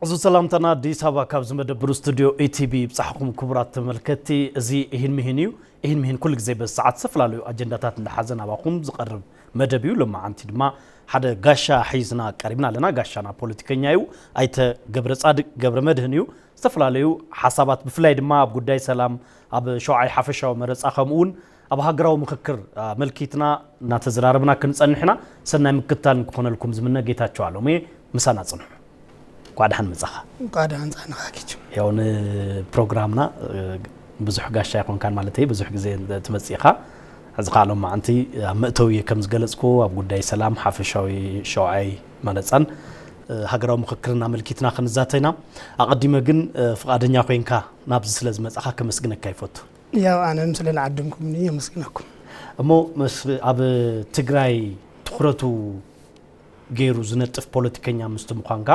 እዚ ሰላምታና ኣዲስ ኣበባ ካብ ዝመደብሩ ስቱድዮ ኢቲቪ ይብጻሕኩም ክቡራት ተመልከትቲ። እዚ ኢሂን ምሂን እዩ። ኢሂን ምሂን ኩሉ ግዜ በዚ ሰዓት ዝተፈላለዩ ኣጀንዳታት እንዳሓዘ ናባኹም ዝቐርብ መደብ እዩ። ሎማዓንቲ ድማ ሓደ ጋሻ ሒዝና ቀሪብና ኣለና። ጋሻና ፖለቲከኛ እዩ። ኣይተ ገብረ ጻድቅ ገብረ መድህን እዩ። ዝተፈላለዩ ሓሳባት ብፍላይ ድማ ኣብ ጉዳይ ሰላም ኣብ ሸውዓይ ሓፈሻዊ መረጻ ከምኡ እውን ኣብ ሃገራዊ ምኽክር ኣመልኪትና እናተዘራረብና ክንጸንሕና ሰናይ ምክትታል ንክኾነልኩም ዝምነ ጌታቸው ኣለሙ እየ። ምሳና ጽንሑ። እንኳዕ ደሓን መጻኻ። እንኳዕ ደሓን ጻንኻ ኪች። ያው ንፕሮግራምና ብዙሕ ጋሻ ይኾንካን ማለት እዩ። ብዙሕ ግዜ ትመጽእ ኢኻ። ሕዚ ከዓ ሎማዓንቲ ኣብ መእተዊ እየ ከም ዝገለጽኩ ኣብ ጉዳይ ሰላም ሓፈሻዊ ሸውዓይ መረጻን ሃገራዊ ምኽክርን ኣመልኪትና ክንዛተ ኢና። ኣቐዲመ ግን ፍቓደኛ ኮይንካ ናብዚ ስለ ዝመጻኻ ከመስግነካ ይፈቱ። ያው ኣነ ስለ ዝዓደምኩምኒ የመስግነኩም። እሞ ምስ ኣብ ትግራይ ትኹረቱ ገይሩ ዝነጥፍ ፖለቲከኛ ምስቲ ምዃንካ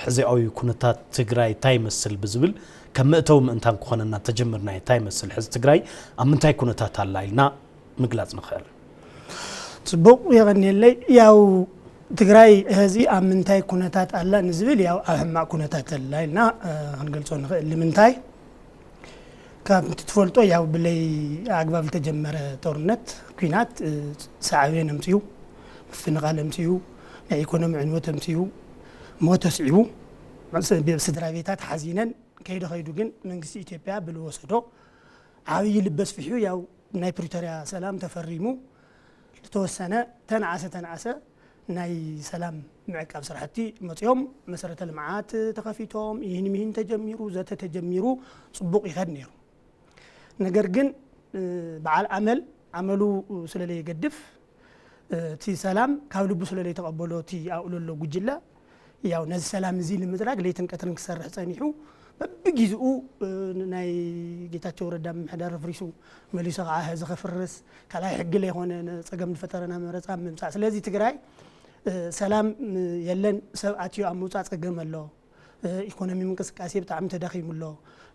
ሕዚኣዊ ኩነታት ትግራይ እንታይ ይመስል ብዝብል ከም መእተዊ ምእንታን ክኾነና ተጀምርናዮ። እንታይ ይመስል ሕዚ ትግራይ ኣብ ምንታይ ኩነታት ኣላ ኢልና ምግላፅ ንኽእል? ፅቡቕ የቐንየለይ። ያው ትግራይ ሕዚ ኣብ ምንታይ ኩነታት ኣላ ንዝብል ያው ኣብ ሕማቕ ኩነታት ኣላ ኢልና ክንገልፆ ንኽእል። ንምንታይ ካብ ትፈልጦ ያው ብለይ ኣግባብ ዝተጀመረ ጦርነት ኲናት ሳዕቤን ኣምፅኡ፣ ምፍንቓል ኣምፅኡ፣ ናይ ኢኮኖሚ ዕንወት ኣምፅኡ፣ ሞት ኣስዒቡ፣ ስድራ ቤታት ሓዚነን ከይዱ ከይዱ ግን መንግስቲ ኢትዮጵያ ብልወሰዶ ዓብዪ ልቢ ኣስፊሑ ያው ናይ ፕሪቶርያ ሰላም ተፈሪሙ ዝተወሰነ ተነኣሰ ተነኣሰ ናይ ሰላም ምዕቃብ ስራሕቲ መፅኦም መሰረተ ልምዓት ተኸፊቶም ይህን ሚህን ተጀሚሩ ዘተ ተጀሚሩ ፅቡቕ ይኸድ ነይሩ። ነገር ግን በዓል ኣመል ኣመሉ ስለለየገድፍ እቲ ሰላም ካብ ልቡ ስለለይተቐበሎ እቲ ኣብኡ ለሎ ጉጅለ ያው ነዚ ሰላም እዚ ንምፅራግ ለይትን ቀትርን ክሰርሕ ፀኒሑ በብጊዝኡ ናይ ጌታቸው ረዳ ምምሕዳር ኣፍሪሱ መሊሱ ከዓ ህዚ ከፍርስ ካልኣይ ሕጊ ለይኮነ ፀገም ዝፈጠረና መረፃ ምምፃእ። ስለዚ ትግራይ ሰላም የለን፣ ሰብ ኣትዩ ኣብ ምውፃእ ፀገም ኣሎ። ኢኮኖሚ ምንቅስቃሴ ብጣዕሚ ተዳኺሙ ኣሎ።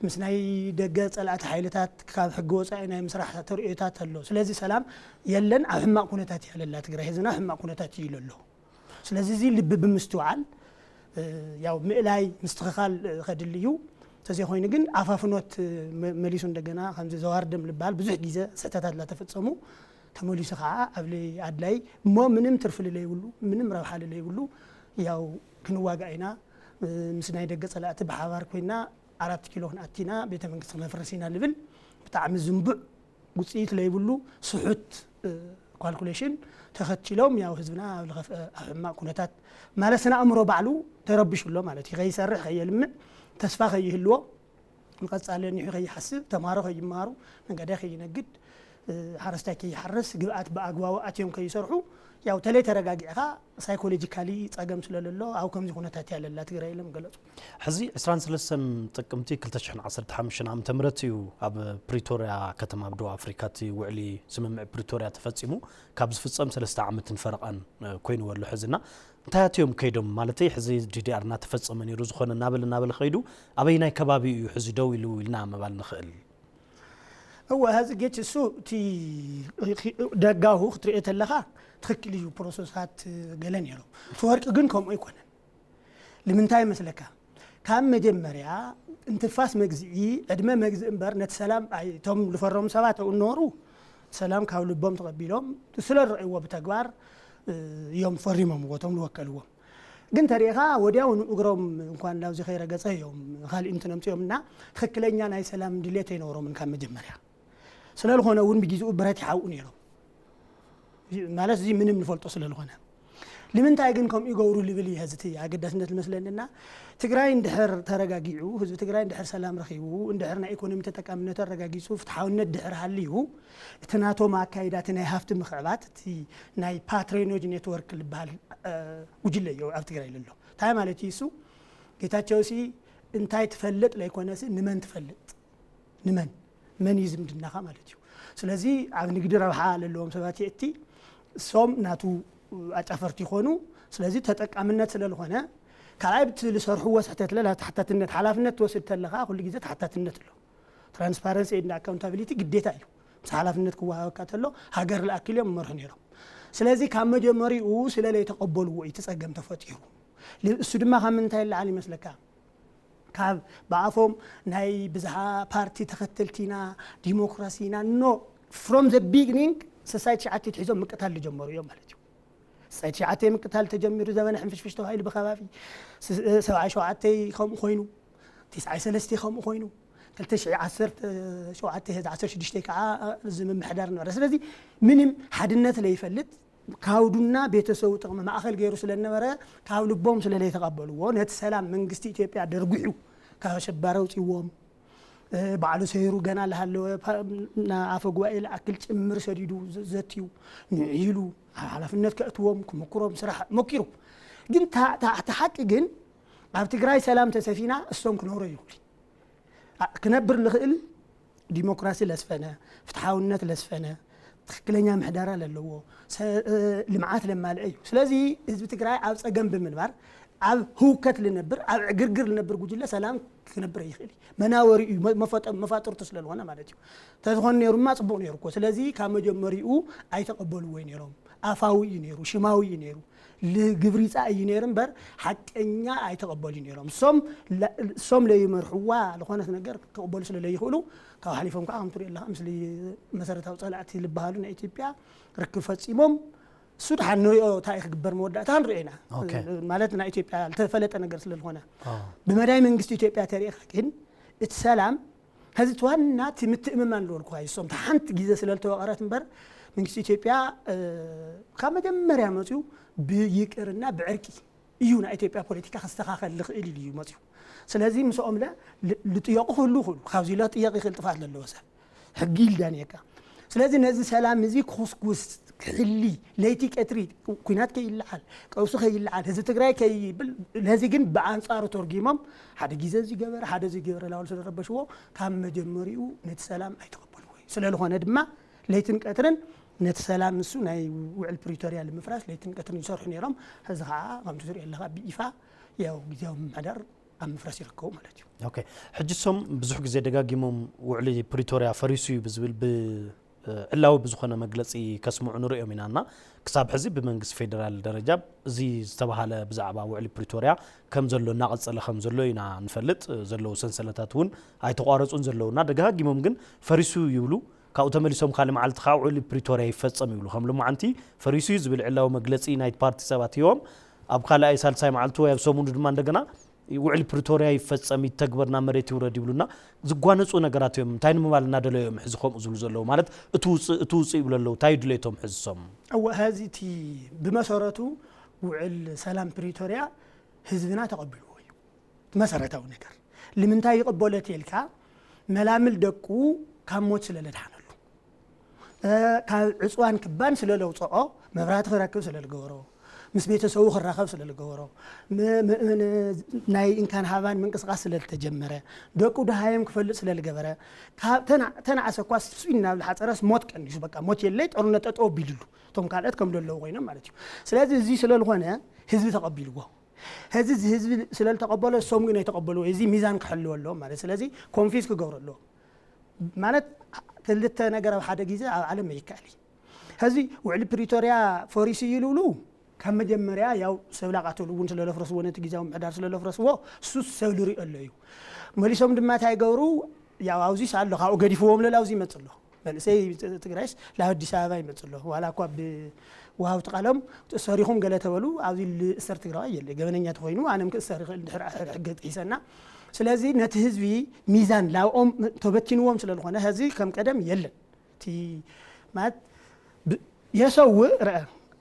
ምስ ናይ ደገ ፀላእቲ ሓይልታት ካብ ሕጊ ወፃኢ ናይ ምስራሕ ተርእዮታት ኣሎ። ስለዚ ሰላም የለን፣ ኣብ ሕማቕ ኩነታት እያ ለላ ትግራይ። ህዝብና ኣብ ሕማቕ ኩነታት እዩ ለሎ። ስለዚ እዚ ልቢ ብምስትውዓል ያው ምእላይ ምስትኽኻል ከድሊ እዩ። ተዘይኮይኑ ግን ኣፋፍኖት መሊሱ እንደገና ከምዚ ዘዋርደም ልበሃል ብዙሕ ግዜ ስሕተታት ላተፈፀሙ ተመሊሱ ከዓ ኣብ ኣድላይ እሞ ምንም ትርፊ ልለይብሉ ምንም ረብሓ ልለይብሉ ያው ክንዋጋእ ኢና ምስ ናይ ደገ ፀላእቲ ብሓባር ኮይና ኣራት ኪሎ ክንኣቲና ቤተ መንግስቲ ክነፍርስ ኢና ልብል ብጣዕሚ ዝንቡዕ ውፅኢት ለይብሉ ስሑት ካልኩሌሽን ተኸቲሎም ያው ህዝብና ኣብ ልኸፍአ ኣብ ሕማቕ ኩነታት ማለት ስነ ኣእምሮ ባዕሉ ተረቢሹ ኣሎ ማለት እዩ። ከይሰርሕ ከየልምዕ ተስፋ ከይህልዎ ንቐፃሊ ኒሑ ከይሓስብ ተማሮ ከይማሩ ነጋዳይ ከይነግድ ሓረስታይ ከይሓርስ ግብኣት ብኣግባቡ ኣትዮም ከይሰርሑ ያው ተለይ ተረጋጊዕኻ ሳይኮሎጂካሊ ፀገም ስለለሎ ኣብ ከምዚ ኩነታት እያ ለላ ትግራይ ኢሎም ገለፁ። ሕዚ ዕስራን ሰለስተን ጥቅምቲ ክልተ ሽሕን ዓሰርተ ሓሙሽተን ዓመተ ምህረት እዩ ኣብ ፕሪቶርያ ከተማ ኣብ ደቡብ ኣፍሪካ እቲ ውዕሊ ስምምዕ ፕሪቶርያ ተፈፂሙ ካብ ዝፍፀም ሰለስተ ዓመትን ፈረቓን ኮይኑ ኣሎ። ሕዚ እና እንታይ ኣትዮም ከይዶም ማለተይ ሕዚ ዲዲኣር እናተፈፀመ ነይሩ ዝኾነ እናበለ እናበለ ከይዱ ኣበይናይ ከባቢ እዩ ሕዚ ደው ኢሉ ኢልና ምባል ንኽእል? እወ ሀዚ ጌች እሱ እቲ ደጋሁ ክትሪኦ ተለኻ ትኽክል እዩ ፕሮሰሳት ገለ ነይሩ። እቲ ወርቂ ግን ከምኡ ኣይኮነን። ንምንታይ ይመስለካ? ካብ መጀመርያ እንትፋስ መግዝኢ ዕድመ መግዝኢ እምበር ነቲ ሰላም እቶም ዝፈረሙ ሰባት ኣብኡ እናበሩ ሰላም ካብ ልቦም ተቐቢሎም ስለ ዝረእይዎ ብተግባር እዮም ፈሪሞምዎ እቶም ዝወከልዎም። ግን ተሪእኻ ወዲያው ንእግሮም እንኳን ናብዚ ከይረገፀ እዮም ካልእ እንትን ኣምፅኦም እና ትኽክለኛ ናይ ሰላም ድሌት ኣይነበሮምን ካብ መጀመርያ። ስለዝኾነ እውን ብጊዜኡ ብረት ይሓብኡ ነይሮም። ማለት እዚ ምንም ንፈልጦ ስለዝኾነ ንምንታይ ግን ከምኡ ይገብሩ ልብል እዩ ሕዚ እቲ ኣገዳስነት ዝመስለኒ እና ትግራይ እንድሕር ተረጋጊዑ ህዝቢ ትግራይ እንድሕር ሰላም ረኺቡ እንድሕር ናይ ኢኮኖሚ ተጠቃምነቱ ኣረጋጊፁ ፍትሓውነት ድሕር ሃልዩ እቲ ናቶም ኣካይዳ እቲ ናይ ሃፍቲ ምኽዕባት እቲ ናይ ፓትሬኖጅ ኔትወርክ ዝበሃል ጉጅለ እዩ ኣብ ትግራይ ዘሎ። እንታይ ማለት እዩ እሱ? ጌታቸው ሲ እንታይ ትፈልጥ ለይኮነ ሲ ንመን ትፈልጥ ንመን መን እዩ ዝምድናኻ ማለት እዩ። ስለዚ ኣብ ንግዲ ረብሓ ለለዎም ሰባት የእቲ እሶም ናቱ ኣጫፈርቲ ይኾኑ። ስለዚ ተጠቃምነት ስለዝኾነ ካልኣይ ብቲ ዝሰርሕዎ ስሕተት ለላ ተሓታትነት ሓላፍነት ትወስድ ተለኻ ኩሉ ግዜ ተሓታትነት ኣሎ። ትራንስፓረንሲ ኤንድ ኣካውንታቢሊቲ ግዴታ እዩ። ምስ ሓላፍነት ክወሃበካ ተሎ ሃገር ልኣክል እዮም መርሑ ነይሮም። ስለዚ ካብ መጀመሪኡ ስለ ለይተቐበልዎ እዩ እቲ ጸገም ተፈጢሩ። እሱ ድማ ካብ ምንታይ ይለዓል ይመስለካ? ካብ ብኣፎም ናይ ብዝሃ ፓርቲ ተኸተልቲና፣ ዲሞክራሲና፣ no, from the beginning ሰሳይ ትሽዓተ ትሒዞም ምቅታል ዝጀመሩ እዮም ማለት እዩ። ሰሳይ ትሽዓተ ምቅታል ተጀሚሩ፣ ዘመነ ሕንፍሽፍሽ ተባሂሉ ብከባቢ፣ ሰብዓይ ሸውዓተ ከምኡ ኮይኑ፣ ትስዓይ ሰለስተ ከምኡ ኮይኑ፣ ክልተ ሽሕ ዓሰርተ ሸውዓተ ዓሰርተ ሽዱሽተ ከዓ እዚ ምምሕዳር ነበረ። ስለዚ ምንም ሓድነት ለይፈልጥ፣ ካውዱና ቤተሰቡ ጥቕሚ ማእኸል ገይሩ ስለነበረ፣ ካብ ልቦም ስለለይተቐበልዎ፣ ነቲ ሰላም መንግስቲ ኢትዮጵያ ደርጉሑ ካብ ኣሸባሪ ኣውፅዎም፣ ባዕሉ ሰይሩ ገና ለሃለወ ኣፈ ጉባኤ ለኣክል ጭምር ሰዲዱ ዘትዩ ንዒሉ፣ ሓላፍነት ከእትዎም ክምክሮም ስራሕ ሞኪሩ። ግን ተሓቂ ግን ኣብ ትግራይ ሰላም ተሰፊና እሶም ክነብሮ ይኽሉ። ክነብር ልኽእል ዲሞክራሲ ለስፈነ፣ ፍትሓውነት ለስፈነ፣ ትክክለኛ ምሕደራ ለለዎ፣ ልምዓት ለማልአ እዩ። ስለዚ ህዝቢ ትግራይ ኣብ ፀገም ብምንባር፣ ኣብ ህውከት ልነብር፣ ኣብ ዕግርግር ልነብር ጉጅለ ሰላም ክነብር ይኽእል እዩ። መናወሪ እዩ፣ መፋጥርቱ ስለዝኾነ ማለት እዩ። ተዝኾን ነይሩማ ፅቡቕ ነይሩ እኮ። ስለዚ ካብ መጀመሪኡ ኣይተቐበልዎ ነይሮም። ኣፋዊ እዩ ነይሩ፣ ሽማዊ እዩ ነይሩ፣ ልግብሪ ፃእ እዩ ነይሩ እምበር ሓቀኛ ኣይተቐበሉ ነይሮም። እሶም ለይመርሕዋ ዝኾነት ነገር ክቕበሉ ስለ ለይኽእሉ ካብ ሓሊፎም ከዓ ከምትሪኦ ኣለካ ምስሊ መሰረታዊ ፀላእቲ ዝበሃሉ ናይ ኢትዮጵያ ርክብ ፈፂሞም። እሱ ድሓን ንሪኦ እንታይ ክግበር መወዳእታ ንሪኦ ኢና። ማለት ናይ ኢትዮጵያ ዝተፈለጠ ነገር ስለ ዝኾነ ብመዳይ መንግስቲ ኢትዮጵያ ተሪእኻ ግን እቲ ሰላም ሀዚ ዋና እቲ ምትእምማን ዝበልኩኻ እዩ። እሶም ሓንቲ ግዜ ስለ ዝተወቐረት እምበር መንግስቲ ኢትዮጵያ ካብ መጀመርያ መፅኡ ብይቅርና ብዕርቂ እዩ ናይ ኢትዮጵያ ፖለቲካ ክስተኻኸል ልኽእል ኢሉ እዩ መፅኡ። ስለዚ ምስኦም ለ ልጥየቑ ክህሉ ክህሉ ካብዚ ለ ጥየቕ ይኽእል ጥፋት ዘለዎ ሰብ ሕጊ ኢልዳን የካ። ስለዚ ነዚ ሰላም እዚ ክኹስኩስ ክሕሊ ለይቲ ቀትሪ ኩናት ከይለዓል ቀውሲ ከይለዓል ህዝቢ ትግራይ ከይብል ነዚ ግን ብኣንፃሩ ተርጊሞም ሓደ ግዜ እዚ ገበረ ሓደ እዚ ገበረ ላበሉ ስለረበሽዎ ካብ መጀመሪኡ ነቲ ሰላም ኣይተቐበልዎ እዩ። ስለዝኾነ ድማ ለይትን ቀትርን ነቲ ሰላም ንሱ ናይ ውዕል ፕሪቶርያ ንምፍራስ ለይትን ቀትርን ይሰርሑ ነይሮም። ሕዚ ከዓ ከምቲ ትሪኦ ኣለካ ብይፋ ያው ግዜያዊ ምምሕዳር ኣብ ምፍራስ ይርከቡ ማለት እዩ። ኦኬ፣ ሕጂ እሶም ብዙሕ ግዜ ደጋጊሞም ውዕሊ ፕሪቶርያ ፈሪሱ እዩ ብዝብል ብዕላዊ ብዝኾነ መግለፂ ከስምዑ ንሪኦም ኢና እና ክሳብ ሕዚ ብመንግስቲ ፌደራል ደረጃ እዚ ዝተባሃለ ብዛዕባ ውዕሊ ፕሪቶርያ ከም ዘሎ እናቐፀለ ከም ዘሎ ኢና ንፈልጥ። ዘለዉ ሰንሰለታት እውን ኣይተቋረፁን ዘለዉ እና ደጋጊሞም ግን ፈሪሱ ይብሉ። ካብኡ ተመሊሶም ካልእ መዓልቲ ከዓ ውዕሊ ፕሪቶርያ ይፈፀም ይብሉ። ከም ሎማዓንቲ ፈሪሱ እዩ ዝብል ዕላዊ መግለፂ ናይቲ ፓርቲ ሰባት ሂቦም ኣብ ካልኣይ ሳልሳይ መዓልቱ ወይ ኣብ ሰሙኑ ድማ እንደገና ውዕሊ ፕሪቶርያ ይፈፀም ይተግበር ናብ መሬት ይውረድ ይብሉና ዝጓነፁ ነገራት እዮም። እንታይ ንምባል እናደለዩ እዮም ሕዚ ከምኡ ዝብሉ ዘለዉ ማለት እቲ ውፅእ እቲ ውፅእ ይብሉ ኣለዉ እንታይ ድሌቶም ሕዚ እሶም? እወ ሀዚ እቲ ብመሰረቱ ውዕል ሰላም ፕሪቶርያ ህዝብና ተቐቢልዎ እዩ። መሰረታዊ ነገር ንምንታይ ይቕበሎ ተልካ መላምል ደቁ ካብ ሞት ስለ ለድሓነሉ ካብ ዕፅዋን ክባን ስለ ለውፅኦ መብራህቲ ክረክብ ስለ ልገበሮ ምስ ቤተሰቡ ክራኸብ ስለ ልገበሮ ናይ እንካን ሃባን ምንቅስቃስ ስለ ልተጀመረ ደቁ ድሃዮም ክፈልጥ ስለ ልገበረ ተናዕሰ እኳ ስኢን ናብ ዝሓፀረስ ሞት ቀኒሱ በቃ ሞት የለይ ጦርነት ጠጠው ቢልሉ እቶም ካልኦት ከም ዘለዉ ኮይኖም ማለት እዩ። ስለዚ እዚ ስለ ልኾነ ህዝቢ ተቐቢልዎ ሕዚ እዚ ህዝቢ ስለልተቐበሎ እሶም ግን ኣይተቐበልዎ እዚ ሚዛን ክሕልዎ ኣለዎም ማለት ስለዚ ኮንፊዝ ክገብሩ ኣለዎም ማለት ክልተ ነገር ኣብ ሓደ ግዜ ኣብ ዓለም ኣይከኣል እዩ። ሕዚ ውዕሊ ፕሪቶርያ ፈሪሱ እዩ ልብሉ ካብ መጀመርያ ያው ሰብ ላቃተሉ እውን ስለለፍረስዎ ነቲ ግዜያዊ ምሕዳር ስለለፍረስዎ እሱስ ሰብ ልሪኦ ኣሎ እዩ። መሊሶም ድማ እንታይ ይገብሩ ያው ኣብዚ ኣሎ ካብኡ ገዲፍዎም ለለ ኣብዚ ይመፅእ ኣሎ መንእሰይ ትግራይስ ናብ ኣዲስ ኣበባ ይመፅእ ኣሎ ዋላ እኳ ብወሃብቲ ቃሎም ተሰሪኹም ገለ ተበሉ ኣብዚ ልእሰር ትግራዋይ የለ ገበነኛ ተኮይኑ ኣነም ክእሰር ይኽእል ድሕር ሕገ ጥሒሰና ስለዚ ነቲ ህዝቢ ሚዛን ላብኦም ተበቲንዎም ስለ ዝኾነ ህዚ ከም ቀደም የለን እቲ ማለት የሰውእ ረአ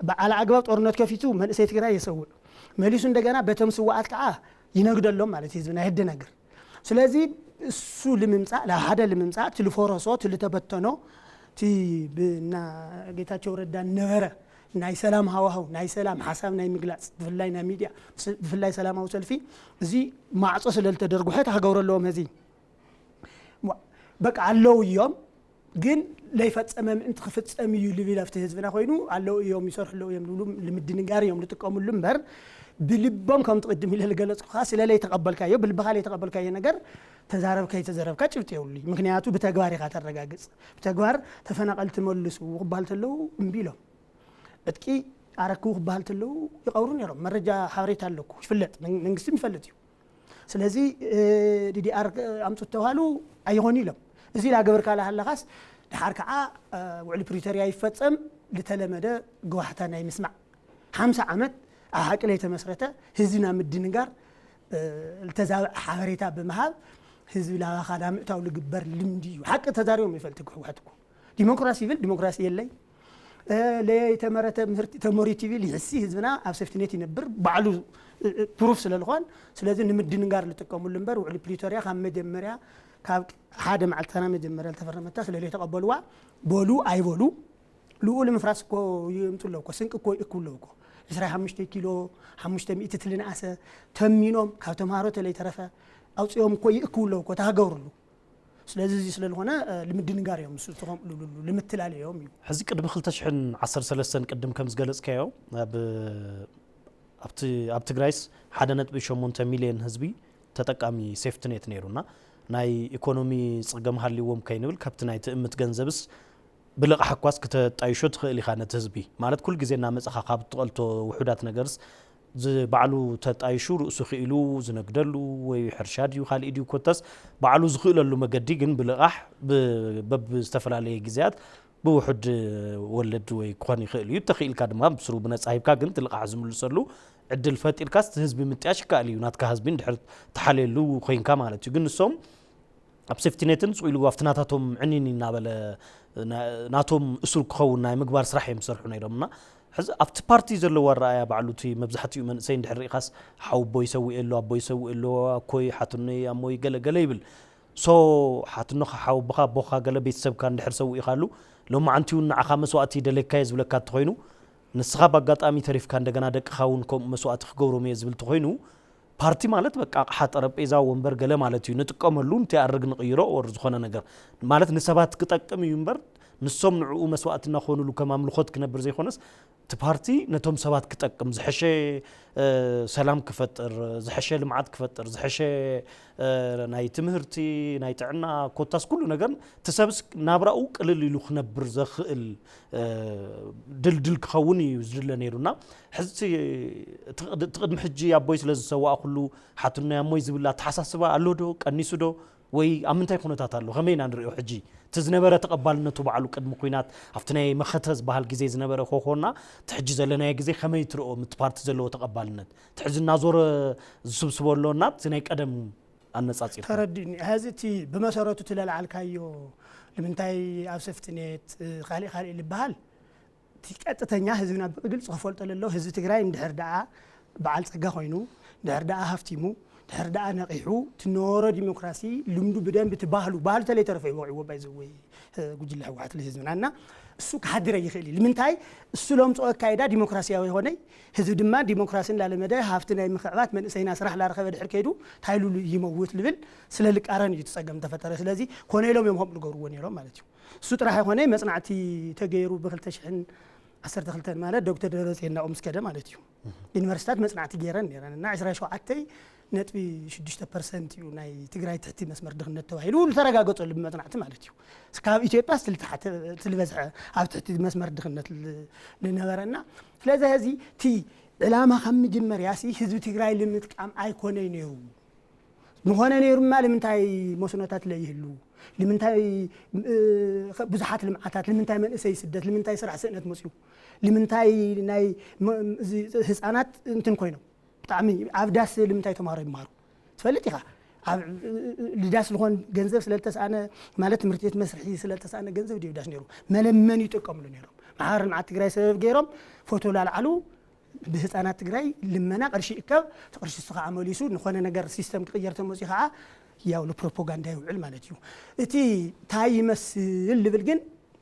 ብዓል ኣግባብ ጦርነት ከፊቱ መንእሰይ ትግራይ የሰውእ መሊሱ እንደገና በቶም ስዋኣት ከዓ ይነግደሎም ማለት ህዝቢ ናይ ህደናግር ስለዚ እሱ ልምምፃእ ናብ ሓደ ልምምፃእ ትልፈረሶ ትልተበተኖ እቲ ብና ጌታቸው ረዳ ነበረ ናይ ሰላም ሃዋሃው ናይ ሰላም ሓሳብ ናይ ምግላፅ ብፍላይ ናይ ሚድያ ብፍላይ ሰላማዊ ሰልፊ እዚ ማዕፆ ስለልተደርጉሐ ተክገብረ ኣለዎም ህዚ በቃ ኣለዉ እዮም ግን ለይፈፀመ ምእንቲ ክፍፀም እዩ ልብል ኣብቲ ህዝብና ኮይኑ ኣለዉ እዮም ይሰርሑ ኣለዉ እዮም ዝብሉ ልምድንጋር እዮም ዝጥቀምሉ እምበር ብልቦም ከምቲ ቅድም ኢለ ዝገለፅኩካ ስለ ለይተቐበልካዮ ብልብኻ ለይተቐበልካዮ ነገር ተዛረብካ ይተዘረብካ ጭብጢ የብሉ ምክንያቱ ብተግባር ኢኻ ተረጋግፅ ብተግባር ተፈናቐልቲ መልሱ ክባል ተለዉ እምቢ ኢሎም ዕጥቂ ኣረክቡ ክበሃል ተለዉ ይቐብሩ ነይሮም። መረጃ ሓበሬታ ኣለኩ፣ ይፍለጥ፣ መን-፣ መንግስቲ ይፈልጥ እዩ። ስለዚ፣ እ፣ ዲ ዲ ኣር ኣምፁ ተባሃሉ ኣይኾኑ ኢሎም። እዚ ላገበርካ ላሃለኻስ፣ ድሓር ከዓ፣ እ፣ ውዕሊ ፕሪቶርያ ይፈጸም፣ ዝተለመደ ገዋሕታ ናይ ምስማዕ። ሓምሳ ዓመት ኣብ ሓቂ ለይተመስረተ ህዝብና ምድንጋር፣ እ፣ ዝተዛብዐ ሓበሬታ ብምሃብ ህዝቢ ላባኻ ናብ ምእታው ልግበር ልምዲ እዩ። ሓቂ ተዛሪቦም ይፈልጥ ህወሓት እኮ። ዲሞክራሲ ይብል፣ ዲሞክራሲ የለይ። እ፣ ለይተመረተ ምህርቲ ተመሪቱ ይብል ይሕሲ ህዝብና ኣብ ሴፍትኔት ይነብር ባዕሉ፣ እ፣ እ፣ ፕሩፍ ስለ ዝኾን፣ ስለዚ ንምድንጋር ልጥቀሙሉ እምበር ውዕሊ ፕሪቶርያ ካብ መጀመርያ ካብ ሓደ መዓልቲ ታና መጀመርያ ልተፈረመታ ስለ ለይተቐበልዋ በሉ ኣይበሉ ልኡ ንምፍራስ እኮ ይምፁ ኣለዉ እኮ፣ ስንቂ እኮ ይእክቡ ኣለዉ እኮ። ዕስራ ሓሙሽተ ኪሎ፣ ሓሙሽተ ሚእቲ ትልንኣሰ ተሚኖም ካብ ተምሃሮ ተለይተረፈ ኣውፅኦም እኮ ይእክቡ ኣለዉ እኮ፣ ተሃገብርሉ። ስለዚ እዚ ስለ ዝኾነ፣ እ፣ ንምድንጋር እዮም፣ ምስ ተኸምሉ ልምትላል እዮም እዩ። ሕዚ ቅድሚ ክልተ ሽሕን ዓሰርተ ሰለስተን ቅድም ከም ዝገለጽካዮ፣ ኣብ፣ ኣብቲ፣ ኣብ ትግራይስ ሓደ ነጥቢ ሸሞንተ ሚልዮን ህዝቢ ተጠቃሚ ሴፍትኔት ነይሩና፣ ናይ ኢኮኖሚ ጸገም ሃልይዎም ከይንብል፣ ካብቲ ናይ ትእምት ገንዘብስ ብልቓሕ እኳስ ክተጣይሾ ትኽእል ኢኻ ነቲ ህዝቢ። ማለት ኩል ግዜ እናመጻኻ ካብ ትቐልቶ ውሑዳት ነገርስ ዝ-፣ ባዕሉ ተጣይሹ ርእሱ ክኢሉ ዝነግደሉ ወይ ሕርሻ ድዩ ካልእ ድዩ ኮታስ ባዕሉ ዝኽእለሉ መገዲ ግን ብልቓሕ ብ-፣ በብ ዝተፈላለየ ግዜያት ብውሑድ ወለድ ወይ ክኾን ይኽእል እዩ። ተኽኢልካ ድማ ብስሩ ብነጻ ሂብካ ግን እቲ ልቓሕ ዝምልሰሉ ዕድል ፈጢርካስ እቲ ህዝቢ ምጥያሽ ይከኣል እዩ። ናትካ ህዝቢ እንድሕር ትሓልየሉ ኮይንካ ማለት እዩ። ግን ንሶም ኣብ ሴፍቲኔትን ስቕ ኢሉ ኣብቲ ናታቶም ዕኒን እናበለ ና-፣ ናቶም እሱር ክኸውን ናይ ምግባር ስራሕ እዮም ዝሰርሑ ነይሮም። እና ሕዚ ኣብቲ ፓርቲ ዘለዎ ኣረኣእያ ባዕሉ እቲ መብዛሕትኡ መንእሰይ እንድሕር ርኢኻስ ሓው ኣቦ ይሰውእ ኣሎ፣ ኣቦ ይሰውእ ኣሎ፣ ኣኮይ ሓትኖይ ኣሞይ ገለ ገለ ይብል። ሶ ሓትኖኻ ሓው ኣቦኻ ኣቦኻ ገለ ቤተሰብካ እንድሕር ሰውእ ኢኻሉ ሎማዓንቲ እውን ንዓኻ መስዋእቲ ደለካዮ ዝብለካ እንተኾይኑ ንስኻ ብኣጋጣሚ ተሪፍካ እንደገና ደቅኻ እውን ከምኡ መስዋእቲ ክገብሮም እየ ዝብል እንተኾይኑ ፓርቲ ማለት በቃ ኣቕሓ ጠረጴዛ ወንበር ገለ ማለት እዩ። ንጥቀመሉ፣ ንትኣርግ ንቕይሮ ወር ዝኾነ ነገር ማለት ንሰባት ክጠቅም እዩ እምበር ንሶም ንዕኡ መስዋእቲ እናኾኑሉ ከም ኣምልኾት ክነብር ዘይኮነስ እቲ ፓርቲ ነቶም ሰባት ክጠቅም ዝሐሸ፣ እ፣ ሰላም ክፈጥር፣ ዝሐሸ ልምዓት ክፈጥር፣ ዝሐሸ፣ እ፣ ናይ ትምህርቲ፣ ናይ ጥዕና ኮታስ ኩሉ ነገር እቲ ሰብስ ናብራኡ ቅልል ኢሉ ክነብር ዘኽእል፣ እ፣ ድልድል ክኸውን እዩ ዝድለ ነይሩና። ሕዚ እቲ ቅድ-፣ እቲ ቅድሚ ሕጂ ኣቦይ ስለ ዝሰዋኣ ኩሉ ሓትኖይ ኣሞይ ዝብል ኣተሓሳስባ ኣሎ ዶ? ቀኒሱ ዶ? ወይ ኣብ ምንታይ ኩነታት ኣሎ? ከመይ ኢና ንሪኦ ሕጂ? እቲ ዝነበረ ተቐባልነቱ ባዕሉ ቅድሚ ኲናት ኣብቲ ናይ መኸተ ዝበሃል ግዜ ዝነበረ ኮኾና እቲ ሕጂ ዘለናዮ ግዜ ከመይ ትርኦ? እቲ ፓርቲ ዘለዎ ተቐባልነት እቲ ሕዚ እናዞረ ዝስብስቦ ኣሎ እና እቲ ናይ ቀደም ኣነጻጺርካ? ተረዲእኒ። ሕዚ እቲ ብመሰረቱ እቲ ለልዓልካዮ ንምንታይ ኣብ ሰፍትኔት፣ እ፣ ካሊእ ካሊእ ልበሃል እቲ ቀጥተኛ ህዝብና ብግልፂ ክፈልጦ ለሎ ህዝቢ ትግራይ እንድሕር ደኣ በዓል ፀጋ ኮይኑ፣ እንድሕር ደኣ ሃፍቲሙ፣ እንድሕር ደኣ ነቒሑ፣ ትነበሮ ዲሞክራሲ ልምዱ ብደንብ እቲ ባህሉ፣ ባህሉ ተለይተረፈ እዩ ወቒዕዎ ባይ ዘወይ፣ እ፣ ጉጅለ ህወሓት ለህዝብና እና እሱ ክሓድረ ይኽእል እዩ። ንምንታይ እሱ ለምፅኦ ኣካይዳ ዲሞክራሲያዊ ኾነይ፣ ህዝቢ ድማ ዲሞክራሲ እንዳለመደ ሃፍቲ ናይ ምኽዕባት መንእሰይና ስራሕ ላረኸበ ድሕር ከይዱ ታይሉ ይመውት ልብል ስለ ልቃረን እዩ እቲ ፀገም ተፈጠረ። ስለዚ ኮነ ኢሎም እዮም ከምኡ ልገብርዎ ነይሮም ማለት እዩ። እሱ ጥራሕ ይኾነ መጽናዕቲ ተገይሩ ብክልተ ሽሕን ዓሰርተ ክልተን ማለት ዶክተር ደብረጽዮን ናብኡ ምስ ከደ ማለት እዩ። ዩኒቨርሲታት መጽናዕቲ ገይረን ነይረን እና ዕስራ ሸውዓተ ነጥቢ ሽዱሽተ ፐርሰንት እዩ ናይ ትግራይ ትሕቲ መስመር ድኽነት ተባሂሉ ዝተረጋገጸሉ ብመጽናዕቲ ማለት እዩ። ካብ ኢትዮጵያ ስልተሓተ-፣ ስልበዝሐ ኣብ ትሕቲ መስመር ድኽነት ል-፣ ልነበረና። ስለዚ ሕዚ እቲ ዕላማ ካብ መጀመርያ ሲ ህዝቢ ትግራይ ልምጥቃም ኣይኮነይ ነይሩ። ምኾነ ነይሩማ ልምንታይ መስኖታት ለይህሉ? ልምንታይ፣ እ፣ ብዙሓት ልምዓታት፣ ልምንታይ መንእሰይ ስደት፣ ልምንታይ ስራሕ ስእነት መፅዩ? ልምንታይ ናይ መ-፣ እዚ ህፃናት እንትን ኮይኖም? ብጣዕሚ ኣብ ዳስ ልምንታይ ተምሃሮ ይምሃሩ? ትፈልጥ ኢኻ። ኣብ፣ እ፣ እ፣ ልዳስ ዝኾን ገንዘብ ስለ ልተስኣነ፣ ማለት ትምህርቲ ቤት መስርሒ ስለ ልተስኣነ ገንዘብ ድዩ ዳስ ነይሩ? መለመኒ ይጥቀምሉ ነይሮም። ማሕበር ልምዓት ትግራይ ሰበብ ገይሮም ፎቶ ላልዓሉ፣ ብህፃናት ትግራይ ልመና ቅርሺ ይእከብ፣ እቲ ቅርሺ እሱ ከዓ መሊሱ ንኾነ ነገር ሲስተም ክቕየር ተመፅኡ ከዓ ያው ንፕሮፓጋንዳ ይውዕል ማለት እዩ። እቲ ታይ ይመስል ልብል ግን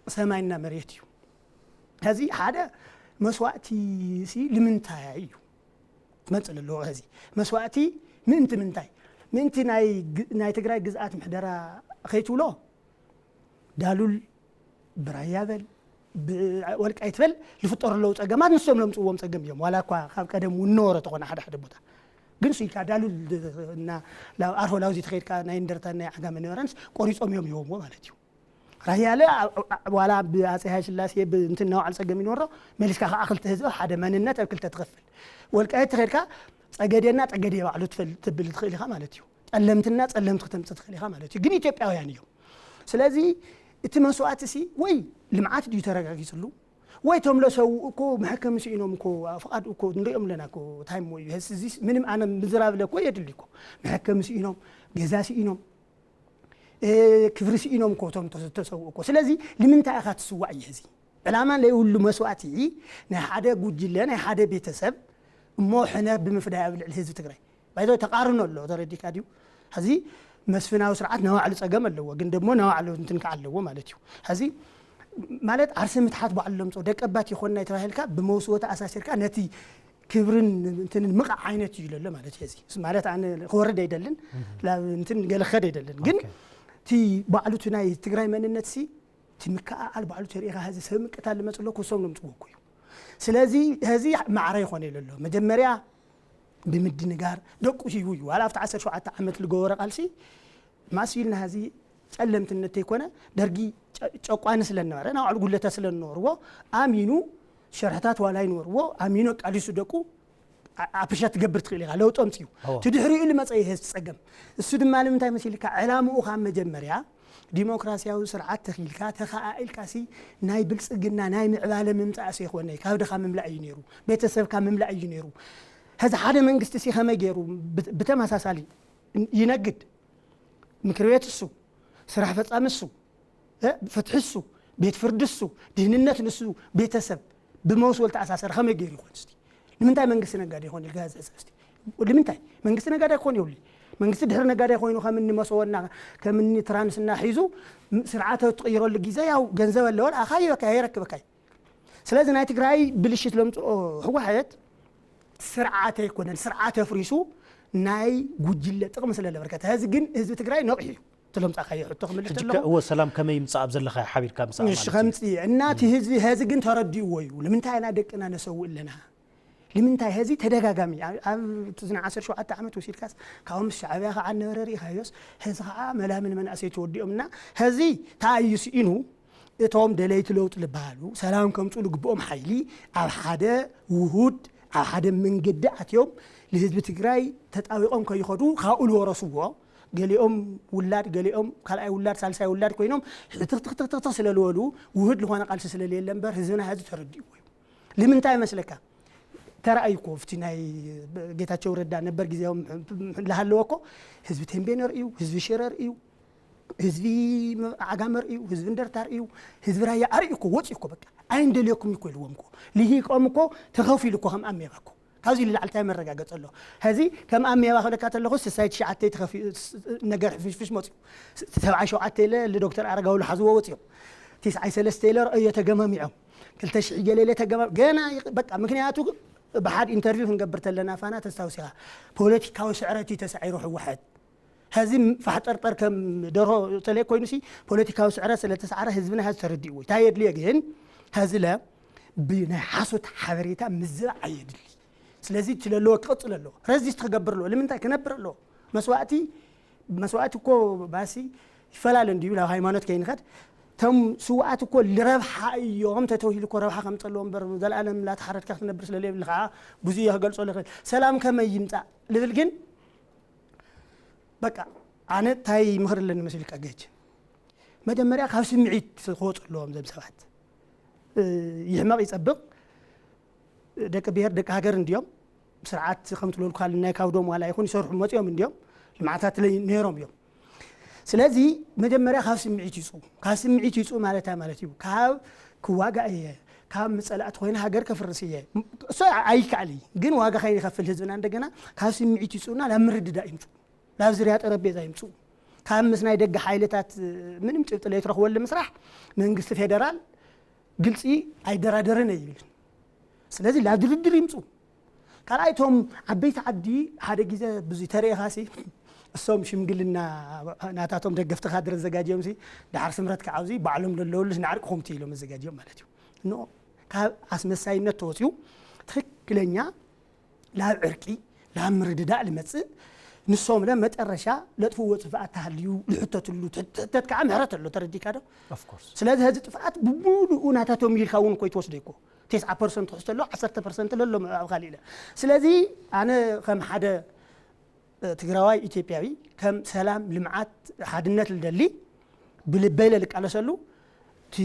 ሰማይና መሬት እዩ። ሕዚ ሓደ መስዋእቲ ሲ ልምንታይ እዩ ክመፅእ ኣለዎ። ሕዚ መስዋእቲ ምእንቲ ምንታይ? ምእንቲ ናይ ግ-፣ ናይ ትግራይ ግዝኣት ምሕደራ ከይትብሎ ዳሉል ብራያ በል፣ ብወልቃይት በል፣ ዝፍጠሩ ኣለዉ ጸገማት ንሶም ለምጽእዎም ጸገም እዮም። ዋላ እኳ ካብ ቀደም እውን ነበረ ተኾነ ሓደ ሓደ ቦታ። ግን እሱ ኢልካ ዳሉል እና ላ-፣ ኣርሆ ላውዚ ተኸይድካ ናይ እንደርታ ናይ ዓጋመ ነበረንስ ቆሪጾም እዮም ይህቦምዎ ማለት እዩ። ራያለ ዋላ ብኣፀ ሃይለ ስላሴ ብእንትን ናባዕሉ ፀገም ይኖሮ፣ መሊስካ ከዓ ክልተ ህዝቢ ሓደ መንነት ኣብ ክልተ ትኸፍል። ወልቃይት ተኸድካ ፀገዴና ጠገዴ ባዕሉ ትብል ትኽእል ኢኻ ማለት እዩ። ጠለምትና ፀለምቲ ክተምፅእ ትኽእል ኢኻ ማለት እዩ። ግን ኢትዮጵያውያን እዮም። ስለዚ እቲ መስዋእቲ ሲ ወይ ልምዓት ድዩ ተረጋጊፅሉ፣ ወይ ቶም ለሰው እኮ መሐከሚ ስኢኖም እኮ ፍቓድ እኮ ንሪኦም ኣለና እኮ። ታይም ወይ እዚ ምንም ኣነ ምዝራብ ለኮ የድሊ እኮ። መሐከሚ ስኢኖም፣ ገዛ ስኢኖም፣ ክብሪ ስኢኖም እኮ እቶም ተሰውኡ እኮ። ስለዚ ንምንታይ ኢኻ ትስዋዕ እዩ እዚ ዕላማ ናይ ሁሉ መስዋእቲ ናይ ሓደ ጉጅለ ናይ ሓደ ቤተሰብ እሞ ሕነ ብምፍዳይ ኣብ ልዕሊ ህዝቢ ትግራይ ባይዞ ተቃርኖ ኣሎ። ተረዲካ ድዩ? ሕዚ መስፍናዊ ስርዓት ናባዕሉ ፀገም ኣለዎ፣ ግን ደግሞ ናባዕሉ እንትን ከዓ ኣለዎ ማለት እዩ። ሕዚ ማለት ዓርሲ ምትሓት ባዕሉ ለምፅኦ ደቀባት ይኮንና ተባሂልካ ብመውስቦ ተኣሳሲርካ ነቲ ክብርን እንትንን ምቕዓ ዓይነት እዩ ለሎ ማለት እዩ። እዚ ማለት ኣነ ክወርድ ኣይደልን፣ ላብ እንትን ገለ ክኸድ ኣይደልን። ግን እቲ ባዕሉ እቲ ናይ ትግራይ መንነት ሲ እቲ ምክኣኣል ባዕሉ ተሪኢኻ ሕዚ ሰብ ምቅታል ልመፅእ ኣሎ ክሶም ነምፅዎ እኮ እዩ። ስለዚ ሕዚ ማዕረ ይኾነ ለሎ መጀመርያ ብምድንጋር ደቁ ሂቡ እዩ። ዋላ ኣብቲ ዓሰርተ ሸውዓተ ዓመት ልገበረ ቃልሲ ማስ ኢልና ሕዚ ጸለምትነት ተይኮነ ደርጊ ጨቋኒ ስለነበረ ናባዕሉ ጉለተ ስለነበርዎ ኣሚኑ ሸርሕታት ዋላ ይነበርዎ ኣሚኑ ኣቃሊሱ ደቁ ኣፕሪሸት ትገብር ትኽእል ኢኻ። ለውጢ ኣምፅኡ። ትድሕሪኡ ልመፀ ይሄ ዝፀገም እሱ ድማ ንምንታይ መሲልካ ዕላምኡ ካብ መጀመርያ ዲሞክራሲያዊ ስርዓት ተኺልካ ተኸኣኢልካ ሲ ናይ ብልፅግና ናይ ምዕባለ ምምፃእ ሲ ይኮነ ካብ ድኻ ምምላእ እዩ ነይሩ። ቤተሰብካ ምምላእ እዩ ነይሩ። ሕዚ ሓደ መንግስቲ ሲ ከመይ ገይሩ ብተመሳሳሊ ይነግድ? ምክር ቤት እሱ፣ ስራሕ ፈፃሚ እሱ፣ ፍትሒ እሱ፣ ቤት ፍርዲ እሱ፣ ድህንነት ንሱ፣ ቤተሰብ ብመውስቦ ልተኣሳሰረ ከመይ ገይሩ ይኾን እስቲ? ንምንታይ መንግስቲ ነጋዴ ይኾን ኢልካ ዝሕሰብ እስቲ? ንምንታይ መንግስቲ ነጋዴ ክኾን የብሉ? መንግስቲ ድሕሪ ነጋዴ ኮይኑ ከምኒ መሰቦና ከምኒ ትራንስና ሒዙ ስርዓተ ትቕይረሉ ግዜ ያው ገንዘብ ኣለዎ ኣኻ ይበካ ይረክበካ እዩ። ስለዚ ናይ ትግራይ ብልሽት ለምፅኦ ህወሓት ስርዓት ኣይኮነን፣ ስርዓት ኣፍሪሱ ናይ ጉጅለ ጥቕሚ ስለ ለበርከተ። ሕዚ ግን ህዝቢ ትግራይ ነቕሑ እዩ። ትለምፃካዮ ሕቶ ክምልስ ሕጂ ተለኹ ከ- እወ ሰላም ከመይ ይምፃእ ኣብ ዘለካ ሓቢርካ ምሳእ እሺ ማለት እዩ። ከምፅእ እና እቲ ህዝቢ ሕዚ ግን ተረዲእዎ እዩ። ንምንታይ ኢና ደቅና ነሰውእ ኣለና? ንምንታይ ሕዚ ተደጋጋሚ ኣብ- ኣብ እቲ ዝና ዓሰርተ ሸውዓተ ዓመት ወሲድካስ ካብኦም ሻዕብያ ከዓ ነበረ ርኢኻዮስ ሕዚ ከዓ መላምን መናእሰይ ተወዲኦም እና ሕዚ ተኣዩ ስኢኑ እቶም ደለይቲ ለውጢ ዝበሃሉ ሰላም ከምፁ ልግብኦም ሓይሊ ኣብ ሓደ ውሁድ ኣብ ሓደ መንገዲ ኣትዮም ንህዝቢ ትግራይ ተጣቢቆም ከይኸዱ ካብኡ ልወረስዎ ገሊኦም ውላድ ገሊኦም ካልኣይ ውላድ ሳልሳይ ውላድ ኮይኖም ሕትኽትኽትኽትኽ ስለልበሉ ውሁድ ልኾነ ቃልሲ ስለልየለ እምበር ህዝብና ሕዚ ተረዲእዎ እዩ። ልምንታይ መስለካ? ተራእዩ እኮ ኣብቲ ናይ ጌታቸው ረዳ ነበር ግዜኦም ልሃለዎ እኮ ህዝቢ ቴምቤን ርእዩ፣ ህዝቢ ሽረ ርእዩ፣ ህዝቢ ዓጋመ ርእዩ፣ ህዝቢ እንደርታ ርእዩ፣ ህዝቢ ራያ ኣርእዩ እኮ ወፂኡ እኮ በቃ ኣይንደልየኩም እኮ ኢልዎም እኮ ልሂቆም እኮ ተኸፊሉ እኮ ከም ኣሜባ እኮ ካብዚ ንላዕሊ እንታይ መረጋገፂ ኣሎ? ሕዚ ከም ኣሜባ ክብለካ ተለኹ ስሳይ ትሽዓተ ተኸፊ ነገር ሕፍሽፍሽ መፅኡ ሰብዓይ ሸውዓተ ኢለ ልዶክተር ኣረጋዊ ልሓዝዎ ወፂኦም ትስዓይ ሰለስተ ኢለ ረእዮ ተገማሚዖም ክልተ ሽሕ ገለ ኢለ ተገማ ገና ይቕ- በቃ ምክንያቱ ብሓድ ኢንተርቪው ክንገብር ተለና ፋና ተስታውሲኻ ፖለቲካዊ ስዕረት እዩ ተሳዒሩ ህወሓት ሕዚ ፋሕጠርጠር ከም ደርሆ ተለይ ኮይኑሲ ፖለቲካዊ ስዕረት ስለተሳዕረ ህዝብና ሕዚ ተረዲእዎ እዩ። እንታይ የድልዮ ግን ሕዚ ለ ብናይ ሓሶት ሓበሬታ ምዝባዕ ኣየድሊ። ስለዚ እቲ ለለዎ ክቕፅል ኣለዎ። ረዚስት ክገብር ኣለዎ። ንምንታይ ክነብር ኣለዎ? መስዋእቲ መስዋእቲ እኮ ባሲ ይፈላለ እንድዩ ናብ ሃይማኖት ከይንኸድ እቶም ስውኣት እኮ ልረብሓ እዮም ተተውሂሉ እኮ ረብሓ ከምፀ ኣለዎ እምበር ዘለኣለም ላተሓረድካ ክትነብር ስለለየብልካ ብዙ እየ ክገልፆ ልኽእል ሰላም ከመይ ይምፃእ ልብል ግን በቃ ኣነ እንታይ ምኽሪ ኣለኒ መሲልካ ገች መጀመርያ ካብ ስምዒት ክወፁ ኣለዎም ዘም ሰባት ይሕመቕ ይፀብቕ ደቂ ብሄር ደቂ ሃገር እንድዮም ስርዓት ከም ትለልኳል ናይ ካብዶም ዋላ ይኹን ይሰርሑ መፅኦም እንድዮም ልምዓታት ነይሮም እዮም ስለዚ መጀመርያ ካብ ስምዒት ይፁ ካብ ስምዒት ይፁ ማለት ማለት እዩ ካብ ክዋጋእ እየ ካብ ምፀላእቲ ኮይነ ሃገር ከፍርስ እየ እሱ ኣይከኣል እዩ ግን ዋጋ ከይንኸፍል ህዝብና እንደገና ካብ ስምዒት ይፁና ናብ ምርድዳእ ይምፁ ናብ ዝርያ ጠረጴዛ ይምፅኡ ካብ ምስ ናይ ደገ ሓይልታት ምንም ጭብጢ ለይትረኽበሉ ምስራሕ መንግስቲ ፌደራል ግልፂ ኣይደራደርን እየ ይብል ስለዚ ናብ ድርድር ይምፁ ካልኣይ እቶም ዓበይቲ ዓዲ ሓደ ግዜ ብዙ ተርእኻ ሲ እሶም ሽምግልና ናታቶም ደገፍቲ ካድረ ዘጋጅዮም ሲ ድሓር ስምረት ከዓብዚ ባዕሎም ለለውሉስ ንዓርቅኹም ኢሎም ዘጋጅዮም ማለት እዩ ኖ ካብ ኣስመሳይነት ተወፅዩ ትክክለኛ ናብ ዕርቂ ናብ ምርድዳእ ልመፅእ ንሶም ለ መጨረሻ ለጥፍዎ ጽፍኣት ተሃልዩ ልሕተትሉ ትሕተት ከዓ ምሕረት ኣሎ። ተረዲካ ዶ? Of course። ስለዚ ህዚ ጥፍኣት ብምሉኡ ናታቶም ኢልካ እውን እኮ ይትወስዶ እኮ። ተስዓ ፐርሰንት ክሕቶ ኣሎ፣ ዓሰርተ ፐርሰንት ለሎ ኣብ ካልእ ኢለ። ስለዚ ኣነ ከም ሓደ ትግራዋይ ኢትዮጵያዊ ከም ሰላም፣ ልምዓት፣ ሓድነት ልደሊ ብልበይ ለልቃለሰሉ። እቲ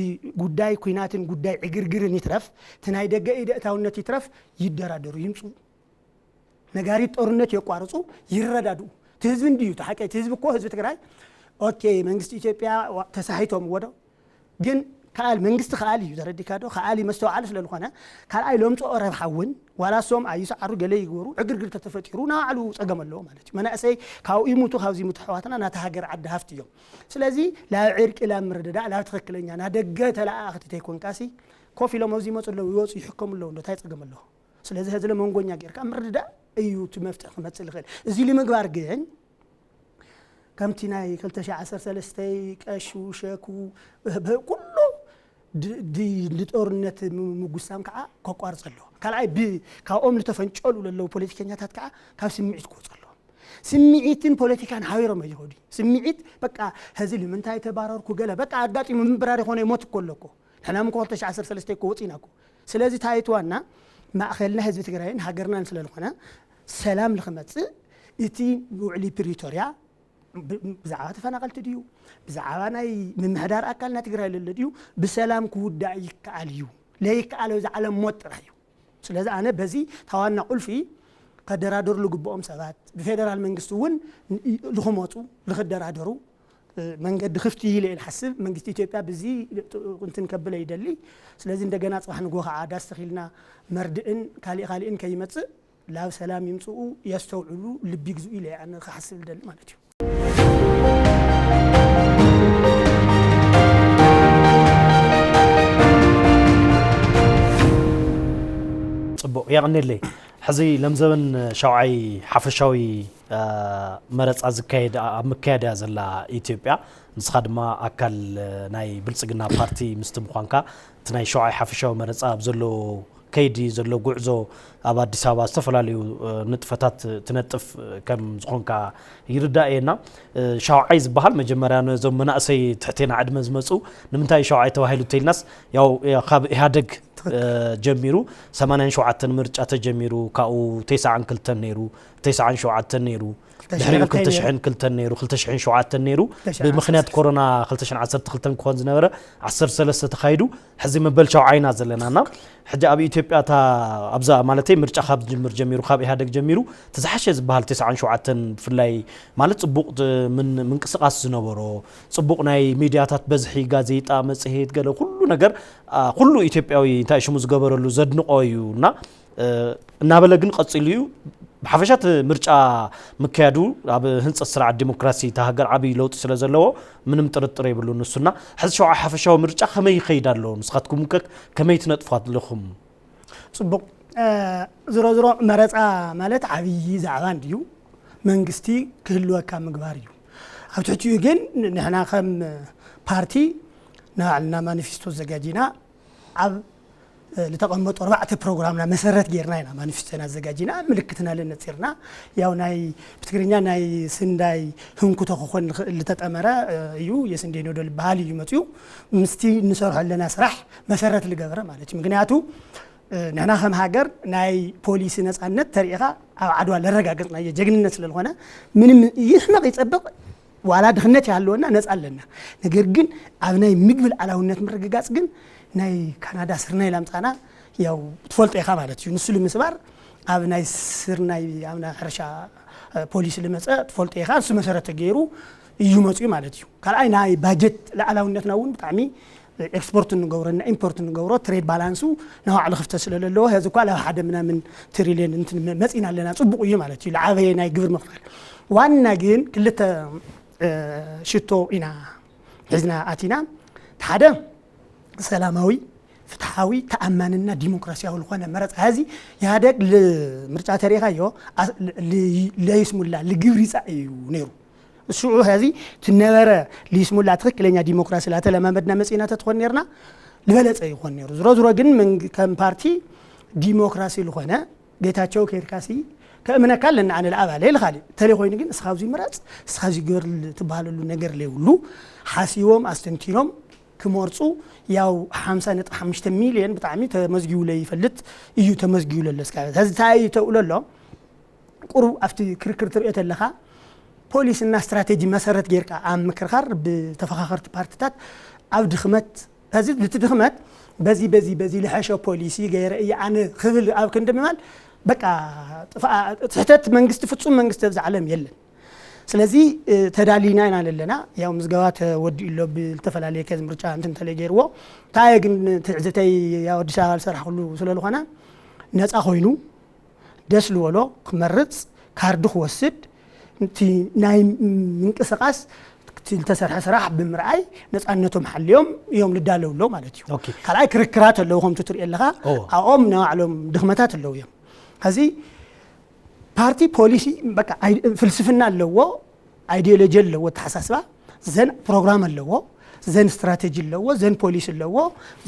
ጉዳይ ኩናትን ጉዳይ ዕግርግርን ይትረፍ፣ እቲ ናይ ደገ ኢደ እታውነት ይትረፍ፣ ይደራደሩ ይምፁ። ነጋሪት ጦርነት የቋርፁ፣ ይረዳድኡ። እቲ ህዝቢ እንድዩ እቲ ሓቂ። እቲ ህዝቢ እኮ ህዝቢ ትግራይ ኦኬ መንግስቲ ኢትዮጵያ ተሳሒቶም ወዶ ግን ከኣል መንግስቲ ከኣል እዩ። ተረዲካ ዶ? ከኣል እዩ መስተውዓሊ ስለዝኾነ ካልኣይ ለምፅኦ ረብሓ እውን ዋላ ሶም ኣይሰዓሩ ገለ ይግበሩ ዕግርግር ተተፈጢሩ ናባዕሉ ፀገም ኣለዎ ማለት እዩ። መናእሰይ ካብኡ ይሙቱ ካብዚ ይሙቱ ኣሕዋትና ናታ ሃገር ዓዲ ሃፍቲ እዮም። ስለዚ ላብ ዕርቂ ላብ ምርድዳእ ላብ ትኽክለኛ ናደገ ተለኣኣኽቲ ተይኮንካሲ ኮፍ ኢሎም ኣብዚ ይመፁ ኣለዉ ይወፁ ይሕከሙ ኣለዉ እንዶ እንታይ ፀገም ኣለዎ? ስለዚ ህዝለ መንጎኛ ጌርካ ምርድዳእ እዩ እቲ መፍትሒ ክመፅእ ዝኽእል። እዚ ንምግባር ግን ከምቲ ናይ ክልተ ሺሕ ዓሰርተ ሰለስተ ቀሹ ሸኩ ኩሉ ንጦርነት ምጉሳም ከዓ ከቋርፅ ኣለዎ። ካልኣይ ካብኦም ዝተፈንጨሉ ዘለዉ ፖለቲከኛታት ከዓ ካብ ስምዒት ክወፁ ኣለዎም። ስምዒትን ፖለቲካን ሓቢሮም ይኸዱ። ስምዒት በቃ ህዚ ንምንታይ ተባረርኩ ገለ በቃ ኣጋጢሙ ምብራር ይኾነ ሞት እኮ ኣለኮ። ንሕና ምኮ ክልተ ሺሕ ዓሰርተ ሰለስተ እኮ ወፂና እኮ። ስለዚ ታይት ዋና ማእኸልና ህዝቢ ትግራይን ሃገርናን ስለዝኾነ ሰላም ንክመፅእ እቲ ውዕሊ ፕሪቶርያ ብዛዕባ ተፈናቐልቲ ድዩ ብዛዕባ ናይ ምምሕዳር ኣካልና ትግራይ ለለ ድዩ ብሰላም ክውዳእ ይከኣል እዩ። ለይከኣል እዚ ዓለም ሞት ጥራሕ እዩ። ስለዚ ኣነ በዚ ታዋና ቁልፊ ከደራደሩ ልግብኦም ሰባት ብፌደራል መንግስቲ እውን ልክመፁ ልክደራደሩ መንገዲ ክፍቲ ኢለ ኢለ ሓስብ። መንግስቲ ኢትዮጵያ ብዚ እንትን ከብለ ይደሊ። ስለዚ እንደገና ፅባሕ ንጎ ከዓ ዳስ ተኺልና መርድእን ካሊእ ካሊእን ከይመፅእ ላብ ሰላም ይምፅኡ የስተውዕሉ ልቢ ግዝኡ ኢለ ኣነ ክሓስብ ይደሊ ማለት እዩ። ፅቡቕ የቕንየለይ። ሕዚ ለምዘበን ሻውዓይ ሓፈሻዊ መረፃ ዝካየድ ኣብ ምካያድ እያ ዘላ ኢትዮጵያ። ንስኻ ድማ ኣካል ናይ ብልፅግና ፓርቲ ምስቲ ምዃንካ እቲ ናይ ሸውዓይ ሓፈሻዊ መረፃ ኣብ ዘሎ ከይዲ ዘሎ ጉዕዞ ኣብ ኣዲስ ኣበባ ዝተፈላለዩ ንጥፈታት ትነጥፍ ከም ዝኾንካ ይርዳእ እየና። ሻውዓይ ዝበሃል መጀመርያ ነዞም መናእሰይ ትሕቴና ዕድመ ዝመፁ ንምንታይ ሻውዓይ ተባሂሉ እንተኢልናስ ያው ካብ ኢህኣደግ ጀሚሩ ሰማንያን ሸውዓተን ምርጫ ተጀሚሩ ካብኡ ተስዓን ክልተን ነይሩ ተስዓን ሸውዓተን ነይሩ ድሕሪኡ ክልተ ሽሕን ክልተን ነይሩ ክልተ ሽሕን ሸውዓተን ነይሩ ብምኽንያት ኮሮና ክልተ ሽሕን ዓሰርተ ክልተን ክኾን ዝነበረ ዓሰርተ ሰለስተ ተኻይዱ ሕዚ መበል ሸውዓይና ዘለና እና ሕጂ ኣብ ኢትዮጵያ እታ ኣብዛ ማለተይ ምርጫ ካብ ዝጅምር ጀሚሩ ካብ ኢህኣደግ ጀሚሩ እቲ ዝሓሸ ዝበሃል ተስዓን ሸውዓተን ብፍላይ ማለት ፅቡቕ ምንቅስቃስ ዝነበሮ ፅቡቕ ናይ ሚድያታት በዝሒ ጋዜጣ መፅሄት ገለ ኩሉ ነገር ኩሉ ኢትዮጵያዊ እንታይ ሽሙ ዝገበረሉ ዘድንቆ እዩ እና እናበለ ግን ቀፂሉ እዩ። ብሓፈሻ እቲ ምርጫ ምክያዱ ኣብ ህንፀት ስርዓት ዲሞክራሲ እታ ሃገር ዓብዪ ለውጢ ስለ ዘለዎ ምንም ጥርጥር የብሉን። ንሱና ሕዚ ሸውዓይ ሓፈሻዊ ምርጫ ከመይ ይኸይድ ኣሎ? ንስኻትኩም ከ ከመይ ትነጥፉ ኣለኹም? ፅቡቕ። ዝሮ ዝሮ መረፃ ማለት ዓብዪ ዛዕባ እንድዩ። መንግስቲ ክህልወካ ምግባር እዩ። ኣብ ትሕቲኡ ግን ንሕና ከም ፓርቲ ንባዕልና ማኒፌስቶ ዘጋጂና ኣብ ዝተቐመጡ ኣርባዕተ ፕሮግራምና መሰረት ጌርና ኢና ማኒፌስቶና ኣዘጋጂና ምልክትና ለነፂርና ያው ናይ ብትግርኛ ናይ ስንዳይ ህንኩቶ ክኾን ዝኽእል ዝተጠመረ እዩ የስንዴ ኖዶ ዝበሃል እዩ መፅኡ ምስቲ እንሰርሖ ኣለና ስራሕ መሰረት ዝገበረ ማለት እዩ ምክንያቱ ንሕና ከም ሃገር ናይ ፖሊሲ ነፃነት ተሪኢኻ ኣብ ዓድዋ ለረጋገፅናዮ ጀግንነት ስለዝኾነ ምንም ይሕመቕ ይፀብቕ ዋላ ድኽነት ይሃለወና ነፃ ኣለና። ነገር ግን ኣብ ናይ ምግቢ ልኣላውነት ምርግጋፅ ግን ናይ ካናዳ ስርናይ ላምፃና ያው ትፈልጦ ኢኻ ማለት እዩ። ንሱ ልምስባር ኣብ ናይ ስርናይ ኣብ ናይ ሕርሻ ፖሊሲ ልመፀ ትፈልጦ ኢኻ። ንሱ መሰረት ተገይሩ እዩ መፅኡ ማለት እዩ። ካልኣይ ናይ ባጀት ልኣላውነትና እውን ብጣዕሚ ኤክስፖርት እንገብሮ እና ኢምፖርት እንገብሮ ትሬድ ባላንሱ ንባዕሉ ክፍተት ስለ ዘለዎ ሕዚ እኳ ላብ ሓደ ምናምን ትሪልየን እንትን መፂና ኣለና ፅቡቕ እዩ ማለት እዩ። ልዓበየ ናይ ግብር ምኽፋል ዋና ግን ክልተ ሽቶ ኢና ሒዝና ኣቲና። ሓደ ሰላማዊ ፍትሓዊ ተኣማንና ዲሞክራሲያዊ ዝኾነ መረፃ ሕዚ ኢህኣደግ ምርጫ ተሪኢኻዮ ለይስሙላ ልግብሪ ፃእ እዩ ነይሩ። ሽዑ ሕዚ ትነበረ ልይስሙላ ትኽክለኛ ዲሞክራሲ ላተለማመድና መፂና ተትኾን ነርና ዝበለፀ ይኾን ነይሩ። ዝሮ ዝሮ ግን ከም ፓርቲ ዲሞክራሲ ዝኾነ ጌታቸው ከይድካሲ ከእምነካ ኣለና ኣነ ለኣባለ ልኻሊ ተለይ ኮይኑ ግን እስኻ ኣብዚ ምረፅ እስኻ እዚ ግበር ትበሃለሉ ነገር ለይብሉ ሓሲቦም ኣስተንቲኖም ክመርፁ ያው ሓምሳ ነጥቢ ሓሙሽተ ሚልዮን ብጣዕሚ ተመዝጊቡ ለይፈልጥ እዩ ተመዝጊቡ ለሎ እስካ ሕዚ እንታይ እዩ ተብሎ ኣሎ ቁሩብ ኣብቲ ክርክር ትሪኦ ተለኻ ፖሊስና ስትራቴጂ መሰረት ጌርካ ኣብ ምክርኻር ብተፈኻኸርቲ ፓርትታት ኣብ ድኽመት ሕዚ እቲ ድኽመት በዚ በዚ በዚ ልሐሸ ፖሊሲ ገይረ እየ ኣነ ክብል ኣብ ክንዲ ምባል በቃ ጥፍኣ- ስሕተት መንግስቲ ፍጹም መንግስቲ ኣብዚ ዓለም የለን። ስለዚ ተዳሊና ኢና ለለና ያው ምዝገባ ተወዲኡ ኣሎ ብዝተፈላለየ ከዚ ምርጫ እንትን ተለይ ገይርዎ እንታይ ግን ትዕዝተይ ያው ኣዲስ ኣበባ ዝሰራሕኩሉ ስለዝኾነ ነፃ ኮይኑ ደስ ዝበሎ ክመርፅ ካርዲ ክወስድ እቲ ናይ ምንቅስቃስ እቲ ዝተሰርሐ ስራሕ ብምርኣይ ነፃነቶም ሓልዮም እዮም ልዳለው ኣሎ ማለት እዩ። ኦኬ። ካልኣይ ክርክራት ኣለዉ ከምቲ ትሪኦ ኣለኻ ኦ። ኣብኦም ናይ ባዕሎም ድኽመታት ኣለዉ እዮም። ሕዚ ፓርቲ ፖሊሲ በቃ ኣይ- ፍልስፍና ኣለዎ ኣይዲዮሎጂ ኣለዎ ኣተሓሳስባ ዘን ፕሮግራም ኣለዎ ዘን ስትራቴጂ ኣለዎ ዘን ፖሊሲ ኣለዎ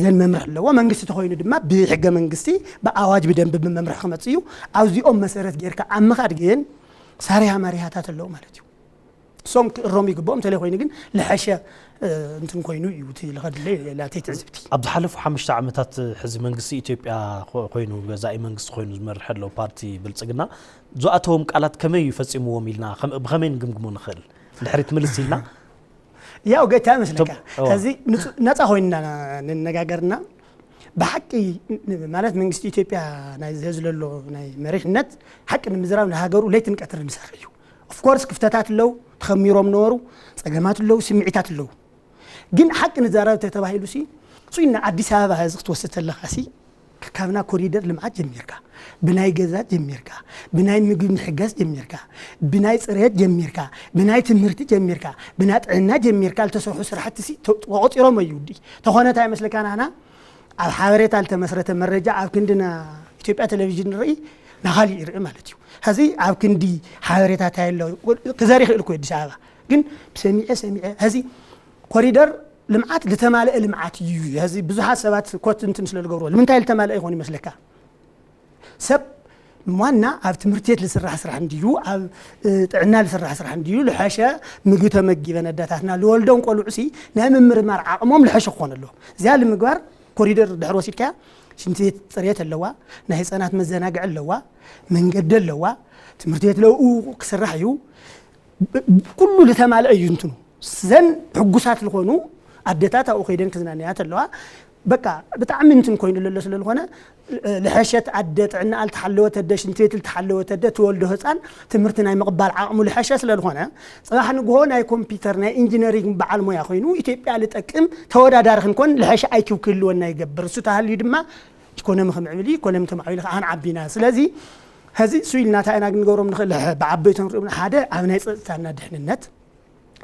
ዘን መምርሒ ኣለዎ መንግስቲ ተኮይኑ ድማ ብሕገ መንግስቲ ብኣዋጅ ብደንቢ ብመምርሒ ክመፅእ እዩ ኣብዚኦም መሰረት ጌርካ ኣብ ምኻድ ግን ሳሪሃ ማሪሃታት ኣለዉ ማለት እዩ እሶም ክእረሙ ይግብኦም እንተለይ ኮይኑ ግን ልሐሸ እ፣ እንትን ኮይኑ እዩ እቲ ልኸድለ ላተይ ትዕዝብቲ ኣብ ዝሓለፉ ሓሙሽተ ዓመታት ሕዚ መንግስቲ ኢትዮጵያ ኮ- ኮይኑ ገዛኢ መንግስቲ ኮይኑ ዝመርሕ ኣሎ ፓርቲ ብልፅግና ዝኣተዎም ቃላት ከመይ እዩ ፈፂምዎም ኢልና ከም- ብኸመይ ንግምግሞ ንኽእል ድሕሪት ምልስ ኢልና ያው ገታ መስለካ ቶም- ኦ። ከዚ ንጹ- ነፃ ኮይንና ንነጋገርና ብሓቂ ማለት መንግስቲ ኢትዮጵያ ናይ ዝህዝ ለሎ ናይ መሪሕነት ሓቂ ንምዝራብ ንሃገሩ ለይትን ቀትርን ዝሰርሕ እዩ ኦፍኮርስ ክፍተታት ኣለዉ ተኸሚሮም ነበሩ ፀገማት ኣለዉ ስምዒታት ኣለዉ ግን ሓቂ ንዛረብ ተተባሂሉ ሲ ሱይና ኣዲስ ኣበባ ህዚ ክትወስድ ተለኻ ሲ ካብና ኮሪደር ልምዓት ጀሚርካ ብናይ ገዛ ጀሚርካ ብናይ ምግቢ ምሕጋዝ ጀሚርካ ብናይ ፅሬት ጀሚርካ ብናይ ትምህርቲ ጀሚርካ ብናይ ጥዕና ጀሚርካ ዝተሰርሑ ስራሕቲ ሲ ተቆፂሮም እዩ ዲ ተኾነ እንታይ መስለካ ናና ኣብ ሓበሬታ ዝተመስረተ መረጃ ኣብ ክንድና ኢትዮጵያ ቴሌቪዥን ንርኢ ናኻሊእ ይርኢ ማለት እዩ ሕዚ ኣብ ክንዲ ሓበሬታ እንታይ ኣሎ ክዘር ይኽእል እኮ ኣዲስ ኣበባ ግን ሰሚዐ ሰሚዐ ሕዚ ኮሪደር ልምዓት ዝተማልአ ልምዓት እዩ ሕዚ ብዙሓት ሰባት ኮት እንትን ስለ ዝገብርዎ ንምንታይ ዝተማልአ ይኾን ይመስለካ ሰብ ዋና ኣብ ትምህርቲ ቤት ዝስራሕ ስራሕ እንድዩ ኣብ ጥዕና ዝስራሕ ስራሕ እንድዩ ልሐሸ ምግቢ ተመጊበን ኣዳታትና ዝወልደን ቆልዑ ሲ ናይ ምምርማር ዓቕሞም ልሐሸ ክኾን ኣለዎ እዚኣ ንምግባር ኮሪደር ድሕር ወሲድካያ ሽንቲ ቤት ፅሬት ኣለዋ ናይ ህፃናት መዘናግዒ ኣለዋ መንገዲ ኣለዋ ትምህርቲ ቤት ለብኡ ክስራሕ እዩ ኩሉ ዝተማልአ እዩ እንትኑ ዘን ሕጉሳት ዝኾኑ ኣደታት ኣብኡ ከይደን ክዝናነያ ተለዋ በቃ ብጣዕሚ እንትን ኮይኑ ለሎ ስለ ዝኾነ ልሐሸት ኣደ ጥዕና ኣልተሓለወት ኣደ ሽንቲ ቤት ልተሓለወት ኣደ ትወልዶ ህፃን ትምህርቲ ናይ ምቕባል ዓቕሙ ልሐሸ ስለ ዝኾነ ፅባሕ ንግሆ ናይ ኮምፒውተር ናይ ኢንጂነሪንግ በዓል ሞያ ኮይኑ ኢትዮጵያ ልጠቅም ተወዳዳሪ ክንኮን ልሐሸ ኣይኪው ክህልወና ይገብር እሱ ተሃልዩ ድማ ኢኮኖሚ ክምዕብል ኢኮኖሚ ተማዕቢሉ ከዓ ንዓቢና ስለዚ ሕዚ እሱ ኢልና እንታይ ኢና ክንገብሮም ንኽእል ብዓበይቶም ሪኦም ሓደ ኣብ ናይ ፀጥታና ድሕንነት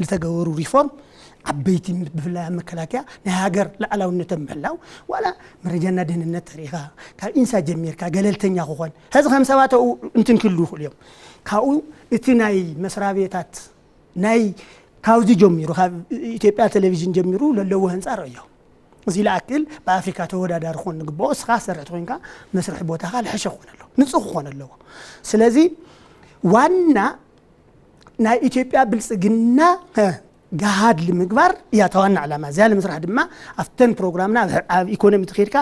ዝተገበሩ ሪፎርም ዓበይቲ ብፍላይ ኣብ መከላከያ ናይ ሃገር ላዕላውነቶም ምሕላው ዋላ መረጃና ድህንነት ተሪኢኻ ካብ ኢንሳ ጀሚርካ ገለልተኛ ክኾን ሕዚ ከም ሰባት ኣብኡ እንትን ክህልዉ ይኽእሉ እዮም ካብኡ እቲ ናይ መስራቤታት ናይ ካብዚ ጀሚሩ ካብ ኢትዮጵያ ቴሌቪዥን ጀሚሩ ለለዎ ህንፃ ረእዮ እዚ ለኣክል ብኣፍሪካ ተወዳዳሪ ክኾን ንግብኦ እስኻ ሰርሕ ተኮይንካ መስርሒ ቦታኻ ልሕሸ ክኾን ኣለዎ ንፁህ ክኾን ኣለዎ ስለዚ ዋና ናይ ኢትዮጵያ ብልፅግና ጋሃድ ንምግባር እያ ተዋና ዕላማ እዚያ ንምስራሕ ድማ ኣብተን ፕሮግራምና ኣብ ኢኮኖሚ ትኸድካ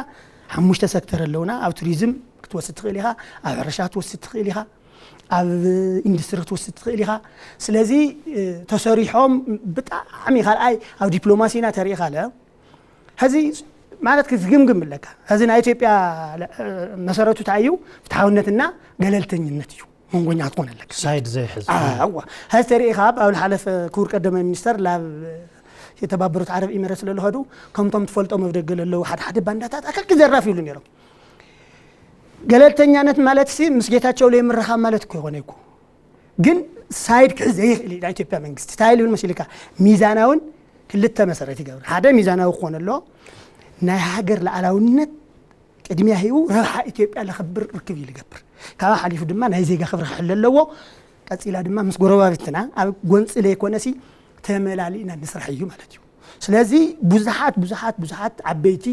ሓሙሽተ ሰክተር ኣለውና ኣብ ቱሪዝም ክትወስድ ትኽእል ኢኻ ኣብ ሕርሻ ክትወስድ ትኽእል ኢኻ ኣብ ኢንዱስትሪ ክትወስድ ትኽእል ኢኻ ስለዚ ተሰሪሖም ብጣዕሚ ካልኣይ ኣብ ዲፕሎማሲና ተሪኢኻ ለ ሕዚ ማለት ክትግምግም ኣለካ ሕዚ ናይ ኢትዮጵያ መሰረቱ እንታይ እዩ ፍትሓውነትና ገለልተኝነት እዩ መንጎኛ ክትኮን ኣለካ ሳይድ ዘይሕዝ ኣዋ ሕዚ ተሪኢኻ ኣብ ዝሓለፈ ክቡር ቀዳማይ ሚኒስተር ናብ የተባበሩት ዓረብ ኢሚረት ስለዝኸዱ ከምቶም ትፈልጦም ኣብ ደገ ለለዉ ሓደ ሓደ ባንዳታት ኣካል ክዘራፍ ይብሉ ነይሮም ገለልተኛነት ማለት ሲ ምስ ጌታቸው ለይምርኻብ ማለት እኮ ይኾነ እኮ ግን ሳይድ ክሕዝ ዘይኽእል እዩ ናይ ኢትዮጵያ መንግስቲ እንታይ ልብል መሲልካ ሚዛናውን ክልተ መሰረት ይገብር ሓደ ሚዛናዊ ክኾነ ኣሎ ናይ ሃገር ላዕላውነት ቅድሚያ ሂቡ ረብሓ ኢትዮጵያ ለኸብር ርክብ እዩ ልገብር ካብ ሓሊፉ ድማ ናይ ዜጋ ክብሪ ክሕለ ኣለዎ ቀፂላ ድማ ምስ ጎረባብትና ኣብ ጎንፂ ለይኮነሲ ተመላሊእና ንስራሕ እዩ ማለት እዩ ስለዚ ብዙሓት ብዙሓት ብዙሓት ዓበይቲ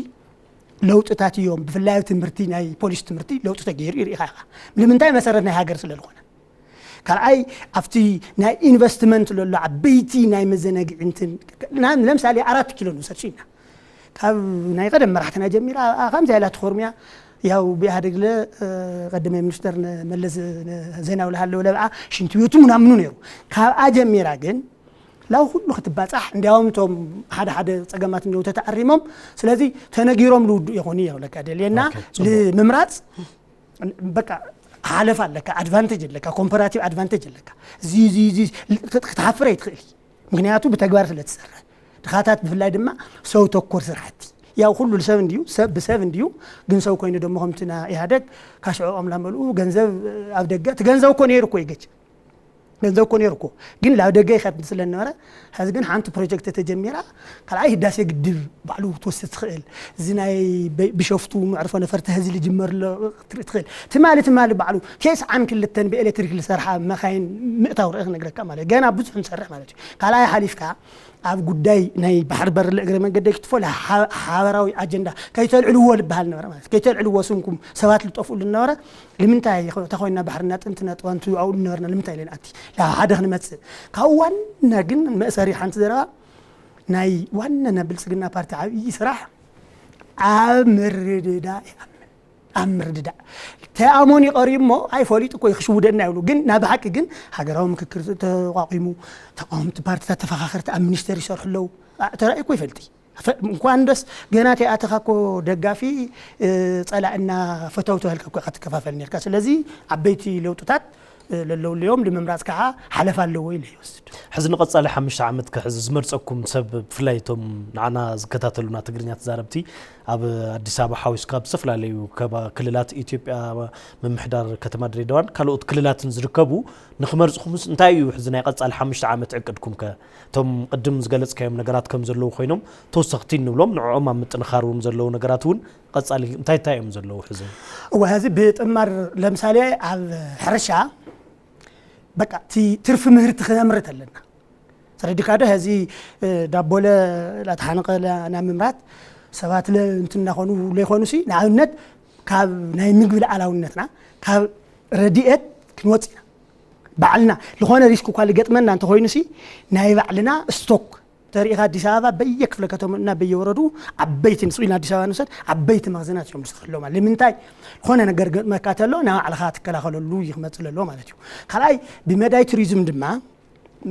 ለውጥታት እዮም ብፍላይ ኣብ ትምህርቲ ናይ ፖሊሲ ትምህርቲ ለውጢ ተገይሩ ይርኢኻ ኢኻ ንምንታይ መሰረት ናይ ሃገር ስለ ዝኾነ ካልኣይ ኣብቲ ናይ ኢንቨስትመንት ለሎ ዓበይቲ ናይ መዘናግዒ እንትን፣ ና- ለምሳሌ ኣራት ኪሎ ንውሰድ ሽና ካብ ናይ ቀደም መራሕትና ጀሚራ፣ ኣ- ከምዚኣ ኢላ ትኾርምያ። ያው ብኢህኣደግ ለ ቀደማይ ሚኒስተር መለስ ዜናዊ ለሃለወ ለብዓ ሽንቲ ቤቱ ምናምኑ ነይሩ። ካብኣ ጀሚራ ግን ላው ኩሉ ክትባፃሕ፣ እንዲያውም እቶም ሓደ ሓደ ፀገማት እንዲው ተተኣሪሞም። ስለዚ ተነጊሮም ልውድኡ ይኾኑ ይብለካ ደልየና ንምምራፅ በቃ ሓለፍ ኣለካ፣ ኣድቫንቴጅ ኣለካ፣ ኮምፐራቲቭ ኣድቫንቴጅ ኣለካ። እዚ እዚ እዚ ክትሓፍር ኣይትኽእል፣ ምክንያቱ ብተግባር ስለ ትሰርሕ። ድኻታት ብፍላይ ድማ ሰው ተኮር ስራሕቲ፣ ያው ኩሉ ሰብ እንዲዩ፣ ሰብ ብሰብ እንዲዩ። ግን ሰው ኮይኑ ደሞ ከምቲ ና ኢህኣደግ ካሽዖኦም ላመልኡ ገንዘብ ኣብ ደገ፣ እቲ ገንዘብ እኮ ነይሩ እኮ ይገጭ ገንዘብ እኮ ነይሩ እኮ፣ ግን ላብ ደገ ይኸድ ስለ ነበረ። ሕዚ ግን ሓንቲ ፕሮጀክት ተጀሚራ፣ ካልኣይ ህዳሴ ግድብ ባዕሉ ክትወስድ ትኽእል። እዚ ናይ ቢሾፍቱ መዕርፎ ነፈርቲ ሕዚ ልጅመር ኣሎ ክትርኢ ትኽእል። ትማሊ ትማሊ ባዕሉ ቴስዓን ክልተን ብኤሌክትሪክ ዝሰርሓ መኻይን ምእታው ርእ ክነግረካ ማለት እዩ። ገና ብዙሕ ንሰርሕ ማለት እዩ። ካልኣይ ሓሊፍካ ኣብ ጉዳይ ናይ ባሕሪ በር እግረ መንገዲ ክትፎ ሓበራዊ ኣጀንዳ ከይተልዕልዎ ልበሃል ነበረ ማለት ከይተልዕልዎ ስንኩም ሰባት ልጠፍኡሉ ነበረ። ንምንታይ ተኾይና ባሕርና ጥንቲ ነጥባንቱ ኣብኡ ነበርና ንምንታይ ኢለ ንኣቲ ናብ ሓደ ክንመፅእ። ካብ ዋና ግን መእሰሪ ሓንቲ ዘረባ ናይ ዋና ናይ ብልፅግና ፓርቲ ዓብዪ ስራሕ ኣብ ምርድዳ ይኣምን። ኣብ ምርድዳ ተኣሞን ይቐርዩ እሞ ኣይፈሊጡ እኮ ይክሽውደና ይብሉ። ግን ናብ ሓቂ ግን ሃገራዊ ምክክር ተቋቂሙ ተቃወምቲ ፓርቲታት ተፈኻኸርቲ ኣብ ሚኒስተር ይሰርሑ ኣለዉ። ተራእዩ እኮ ይፈልጢ እንኳን ደስ ገና ተኣተኻ እኮ ደጋፊ ፀላእና ፈተው ተህልካ እኮ ኢኻ ትከፋፈል ነርካ። ስለዚ ዓበይቲ ለውጥታት ለለውለዮም ንምምራፅ ከዓ ሓለፍ ኣለዎ ኢለ ይወስድ። ሕዚ ንቐፃሊ ሓሙሽተ ዓመት ከ ሕዚ ዝመርፀኩም ሰብ ብፍላይ እቶም ንዓና ዝከታተሉና ትግርኛ ተዛረብቲ ኣብ ኣዲስ ኣበባ ሓዊስካ ኣብ ዝተፈላለዩ ክልላት ኢትዮጵያ ምምሕዳር ከተማ ድሬዳዋን ካልኦት ክልላትን ዝርከቡ ንክመርፅኹምስ እንታይ እዩ ሕዚ ናይ ቀፃሊ ሓሙሽተ ዓመት ዕቅድኩም ከ? እቶም ቅድም ዝገለፅካዮም ነገራት ከም ዘለዉ ኮይኖም ተወሰኽቲ እንብሎም ንዕኦም ኣብ ምጥንኻር እውን ዘለዉ ነገራት እውን ቀፃሊ እንታይ እንታይ እዮም ዘለዉ ሕዚ? እወ ሕዚ ብጥማር ለምሳሌ ኣብ ሕርሻ በቃ እቲ ትርፊ ምህርቲ ክነምርት ኣለና። ተረዲካ ዶ? ሕዚ ዳቦለ ላተሓነቀ ናብ ምምራት ሰባት ለ እንትን እናኾኑ ለይኾኑ ሲ ንኣብነት ካብ ናይ ምግቢ ልኣላውነትና ካብ ረድኤት ክንወፅ ኢና። ባዕልና ዝኾነ ሪስክ እኳ ልገጥመና እንተኾይኑ ሲ ናይ ባዕልና ስቶክ ተሪኢኻ ኣዲስ ኣበባ በየ ክፍለ ከተማ እና በየ ወረዱ ዓበይቲ ንስኢና ኣዲስ ኣበባ ንውሰድ ዓበይቲ መኽዘናት እዮም ዝኽሕሎማ። ንምንታይ ዝኾነ ነገር ገጥመካ ተሎ ናብ ባዕልኻ ትከላኸለሉ እዩ ክመፅእ ለሎ ማለት እዩ። ካልኣይ ብመዳይ ቱሪዝም ድማ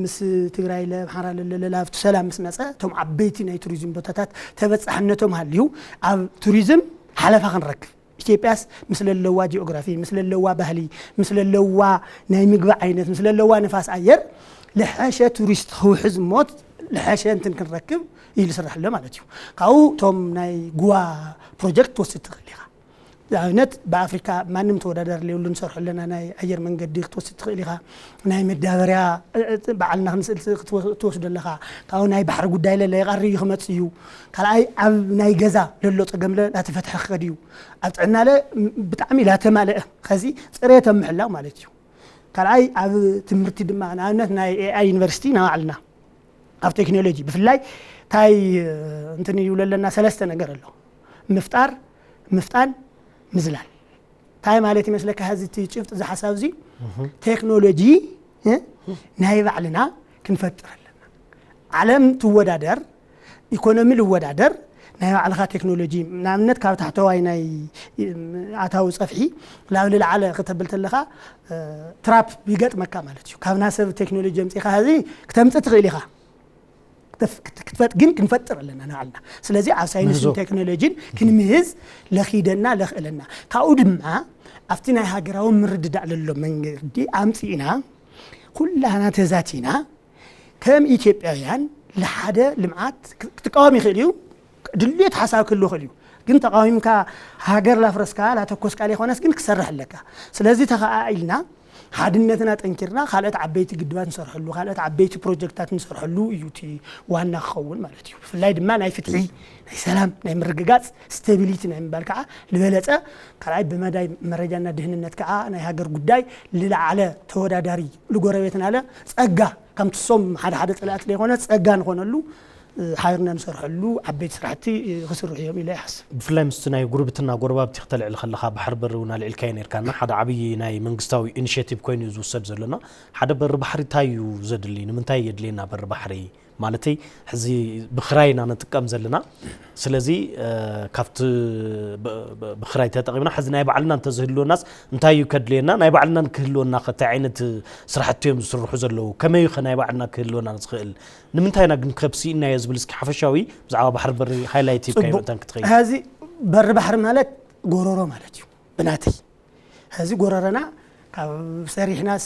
ምስ ትግራይ ለምሓራ ለለለላ ኣብቲ ሰላም ምስ መፀ እቶም ዓበይቲ ናይ ቱሪዝም ቦታታት ተበፃሕነቶም ሃልዩ ኣብ ቱሪዝም ሓለፋ ክንረክብ ኢትዮጵያስ ምስ ለለዋ ጂኦግራፊ ምስ ለለዋ ባህሊ ምስ ለለዋ ናይ ምግቢ ዓይነት ምስ ለለዋ ንፋስ ኣየር ልሐሸ ቱሪስት ክውሕዝ እሞ ልሐሸ እንትን ክንረክብ እዩ ዝስራሕ ኣሎ ማለት እዩ። ካብኡ እቶም ናይ ጉዋ ፕሮጀክት ትወስድ ትኽእል ኢኻ። ንኣብነት ብኣፍሪካ ማንም ተወዳዳሪ ለየብሉ ንሰርሖ ኣለና ናይ ኣየር መንገዲ ክትወስድ ትኽእል ኢኻ። ናይ መዳበርያ በዓልና ክንስእል ትወስዶ ኣለኻ። ካብኡ ናይ ባሕሪ ጉዳይ ለለ ይቐሪ እዩ ክመፅ እዩ። ካልኣይ ኣብ ናይ ገዛ ለሎ ፀገምለ ናተፈትሐ ክኸድ እዩ። ኣብ ጥዕናለ ብጣዕሚ ላተማለአ ከዚ ፅሬት ኣብ ምሕላው ማለት እዩ። ካልኣይ ኣብ ትምህርቲ ድማ ንኣብነት ናይ ኤኣይ ዩኒቨርሲቲ ናባዕልና ኣብ ቴክኖሎጂ ብፍላይ እንታይ እንትን ይብለለና ሰለስተ ነገር ኣሎ። ምፍጣር፣ ምፍጣን፣ ምዝላል። እንታይ ማለት ይመስለካ ሕዚ እቲ ጭብጥ እዚ ሓሳብ እዚ ቴክኖሎጂ ናይ ባዕልና ክንፈጥር ኣለና። ዓለም ትወዳደር ኢኮኖሚ ልወዳደር ናይ ባዕልኻ ቴክኖሎጂ ንኣብነት ካብ ታሕተዋይ ናይ ኣታዊ ፀፍሒ ላብ ልልዓለ ክተብል ተለኻ ትራፕ ይገጥመካ ማለት እዩ። ካብና ሰብ ቴክኖሎጂ ኣምፂኻ ሕዚ ክተምፅእ ትኽእል ኢኻ። ክትፈጥ ግን ክንፈጥር ኣለና ንባዕልና። ስለዚ ኣብ ሳይንስን ቴክኖሎጂን ክንምህዝ ለኺደና ለኽእለና። ካብኡ ድማ ኣብቲ ናይ ሃገራዊ ምርድዳእ ለሎ መንገዲ ኣምፂእና ኩላና ተዛቲና ከም ኢትዮጵያውያን ልሓደ ልምዓት ክትቃወም ይኽእል እዩ። ድልየት ሓሳብ ክህልዎ ይኽእል እዩ። ግን ተቃዊምካ ሃገር ላፍረስካ ላተኮስካ ለይኮነስ ግን ክሰርሕ ኣለካ። ስለዚ ተኸኣኢልና ሓድነትና ጠንኪርና ካልኦት ዓበይቲ ግድባት ንሰርሐሉ ካልኦት ዓበይቲ ፕሮጀክታት ንሰርሐሉ እዩ እቲ ዋና ክኸውን ማለት እዩ። ብፍላይ ድማ ናይ ፍትሒ ናይ ሰላም ናይ ምርግጋፅ ስቴቢሊቲ ናይ ምባል ከዓ ዝበለፀ ካልኣይ ብመዳይ መረጃና ድህንነት ከዓ ናይ ሃገር ጉዳይ ልለዓለ ተወዳዳሪ ልጎረቤትና ለ ፀጋ ከምቲ ሶም ሓደ ሓደ ፀላእቲ ዘይኮነ ፀጋ ንኾነሉ ሓቢርና ንሰርሐሉ ዓበይቲ ስራሕቲ ክስርሑ እዮም ኢለ ይሓስብ። ብፍላይ ምስቲ ናይ ጉርብትና ጎረባብቲ ክተልዕል ከለኻ፣ ባሕሪ በሪ እውን ኣልዒልካዮ ነርካና። ሓደ ዓብዪ ናይ መንግስታዊ ኢኒሽቲቭ ኮይኑ እዩ ዝውሰድ ዘሎና። ሓደ በሪ ባሕሪ እንታይ እዩ ዘድሊ? ንምንታይ የድልየና በሪ ባሕሪ? ማለተይ ሕዚ ብኽራይ ኢና ንጥቀም ዘለና። ስለዚ ካብቲ ብኽራይ ተጠቒምና ሕዚ ናይ ባዕልና እንተዝህልወናስ እንታይ እዩ ከድልየና? ናይ ባዕልና ክህልወና ከ እንታይ ዓይነት ስራሕቲ እዮም ዝስርሑ ዘለዉ? ከመይ እዩ ከ ናይ ባዕልና ክህልወና ዝኽእል? ንምንታይ ኢና ግን ከብሲ ኢናዮ ዝብል እስኪ ሓፈሻዊ ብዛዕባ ባሕሪ በሪ ሃይላይት ሂብካዮ ምእንታን ክትኸይድ። ሕዚ በሪ ባሕሪ ማለት ጎረሮ ማለት እዩ ብናተይ። ሕዚ ጎረረና ካብ ሰሪሕናስ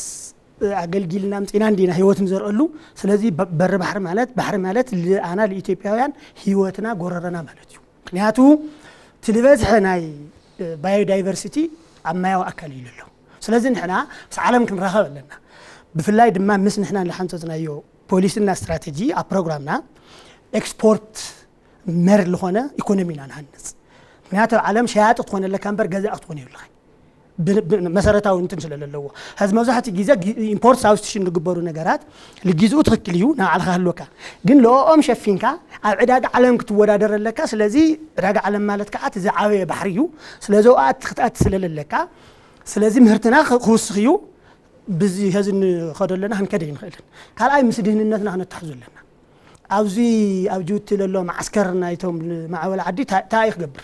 ኣገልጊልና ምፂና እንዲና ህይወት ንዘርአሉ። ስለዚ በሪ ባሕሪ ማለት ባሕሪ ማለት ኣና ለኢትዮጵያውያን ህይወትና ጎረረና ማለት እዩ። ምክንያቱ ትልበዝሐ ናይ ባዮዳይቨርሲቲ ኣብ ማያዊ ኣካል እዩ ዘሎ። ስለዚ ንሕና ምስ ዓለም ክንራኸብ ኣለና። ብፍላይ ድማ ምስ ንሕና ዝሓንፀፅናዮ ፖሊስና ስትራቴጂ ኣብ ፕሮግራምና ኤክስፖርት መር ዝኾነ ኢኮኖሚ ኢና ንሃንፅ። ምክንያቱ ዓለም ሸያጢ ክትኾነ ኣለካ እምበር ገዛእ ክትኾነ የብልኻይ። መሰረታዊ እንትን ስለ ዘለዎ ሕዚ መብዛሕትኡ ግዜ ኢምፖርት ሳብስቲሽን ዝግበሩ ነገራት ልጊዝኡ ትኽክል እዩ፣ ናብ ዓልኻ ህልወካ ግን ለኦም ሸፊንካ ኣብ ዕዳጋ ዓለም ክትወዳደር ኣለካ። ስለዚ ዕዳጋ ዓለም ማለት ከዓ እቲ ዝዓበየ ባሕሪ እዩ። ስለዚ ኣብኡ ኣቲ ክትኣቲ ስለለለካ ስለዚ ምህርትና ክውስኽ እዩ። ብዚ ሕዚ ንኸዶ ኣለና ክንከደ ይንኽእልን ካልኣይ ምስ ድህንነትና ክነተሓዙ ኣለና። ኣብዚ ኣብ ጅቡቲ ለሎ ማዓስከር ናይቶም ማዕበል ዓዲ እንታይ እዩ ክገብር?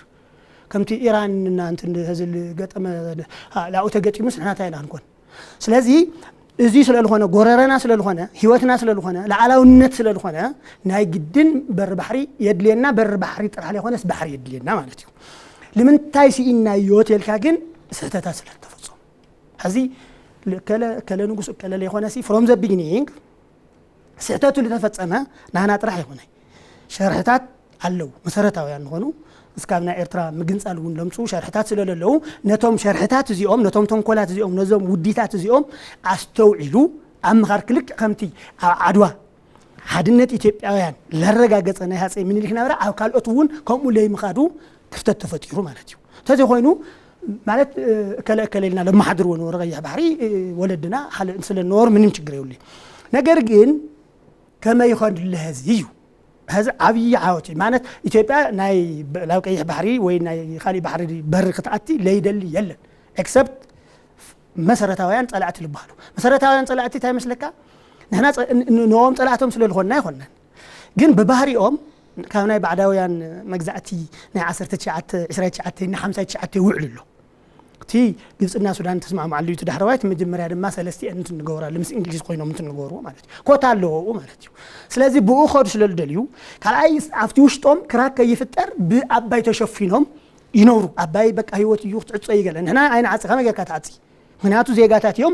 ከምቲ ኢራን እና እንትን ሕዚ ዝገጠመ ላኡ ተገጢሙስ ንሕና እንታይ ኢና ክንኮን? ስለዚ እዚ ስለልኾነ ጎረረና ስለልኾነ ህይወትና ስለልኾነ ላዕላውነት ስለልኾነ ናይ ግድን በሪ ባሕሪ የድልየና። በሪ ባሕሪ ጥራሕ ዘይኮነስ ባሕሪ የድልየና ማለት እዩ። ንምንታይ ስኢንናዮ ተልካ ግን ስሕተታት ስለተፈፀሙ ሕዚ ከለ ከለ ንጉስ ከለ ዘይኮነሲ from the beginning ስሕተቱ ዝተፈጸመ ናህና ጥራሕ ይኹነ ሸርሕታት ኣለዉ መሰረታውያን ዝኾኑ እስካብ ናይ ኤርትራ ምግንጻል እውን ለምፅኡ ሸርሕታት ስለለለዉ ነቶም ሸርሕታት እዚኦም ነቶም ተንኮላት እዚኦም ነዞም ውዲታት እዚኦም ኣስተውዒሉ ኣብ ምኻድ ክልክ ከምቲ ኣብ ዓድዋ ሓድነት ኢትዮጵያውያን ለረጋገጸ ናይ ሃፀይ ምኒልክ ናብራ ኣብ ካልኦት እውን ከምኡ ለይምኻዱ ክፍተት ተፈጢሩ ማለት እዩ። እንተዘይኮይኑ ማለት እከለ እከለ ኢልና ለማሓድርዎ ነበሩ ቀይሕ ባሕሪ ወለድና ካልእ ስለ ነበሩ ምንም ችግር የብሉ። ነገር ግን ከመይ ይኾን ለህዚ እዩ ሕዚ ዓብዪ ዓወት እዩ ማለት ኢትዮጵያ ናይ ናብ ቀይሕ ባሕሪ ወይ ናይ ካሊእ ባሕሪ በሪ ክትኣቲ ለይደሊ የለን ኤክሰፕት መሰረታውያን ጸላእቲ ዝበሃሉ። መሰረታውያን ጸላእቲ እንታይ ይመስለካ? ንሕና ነዎም ጸላእቶም ስለ ዝኾንና ኣይኮንናን። ግን ብባህሪኦም ካብ ናይ ባዕዳውያን መግዛእቲ ናይ ዓሰርተ ትሽዓተ፣ ዕስራ ትሽዓተ፣ ናይ ሓምሳ ትሽዓተ ይውዕል ኣሎ። እቲ ግብፅና ሱዳን ተስማዕማዓሉ እዩ። እቲ ዳሕረዋይ እቲ መጀመርያ ድማ ሰለስቲአን እንትን ንገብራሉ ምስ እንግሊዝ ኮይኖም እንትን ንገብርዎ ማለት እዩ። ኮታ ኣለዎ ኣብኡ ማለት እዩ። ስለዚ ብኡ ክኸዱ ስለ ዝደልዩ ካልኣይ ኣብቲ ውሽጦም ክራክ ከይፍጠር ብኣባይ ተሸፊኖም ይነብሩ። ኣባይ በቃ ህይወት እዩ ክትዕጾ እዩ ገለ ንሕና ኣይንዓፂ ከመይ ጌርካ ትዓፂ? ምክንያቱ ዜጋታት እዮም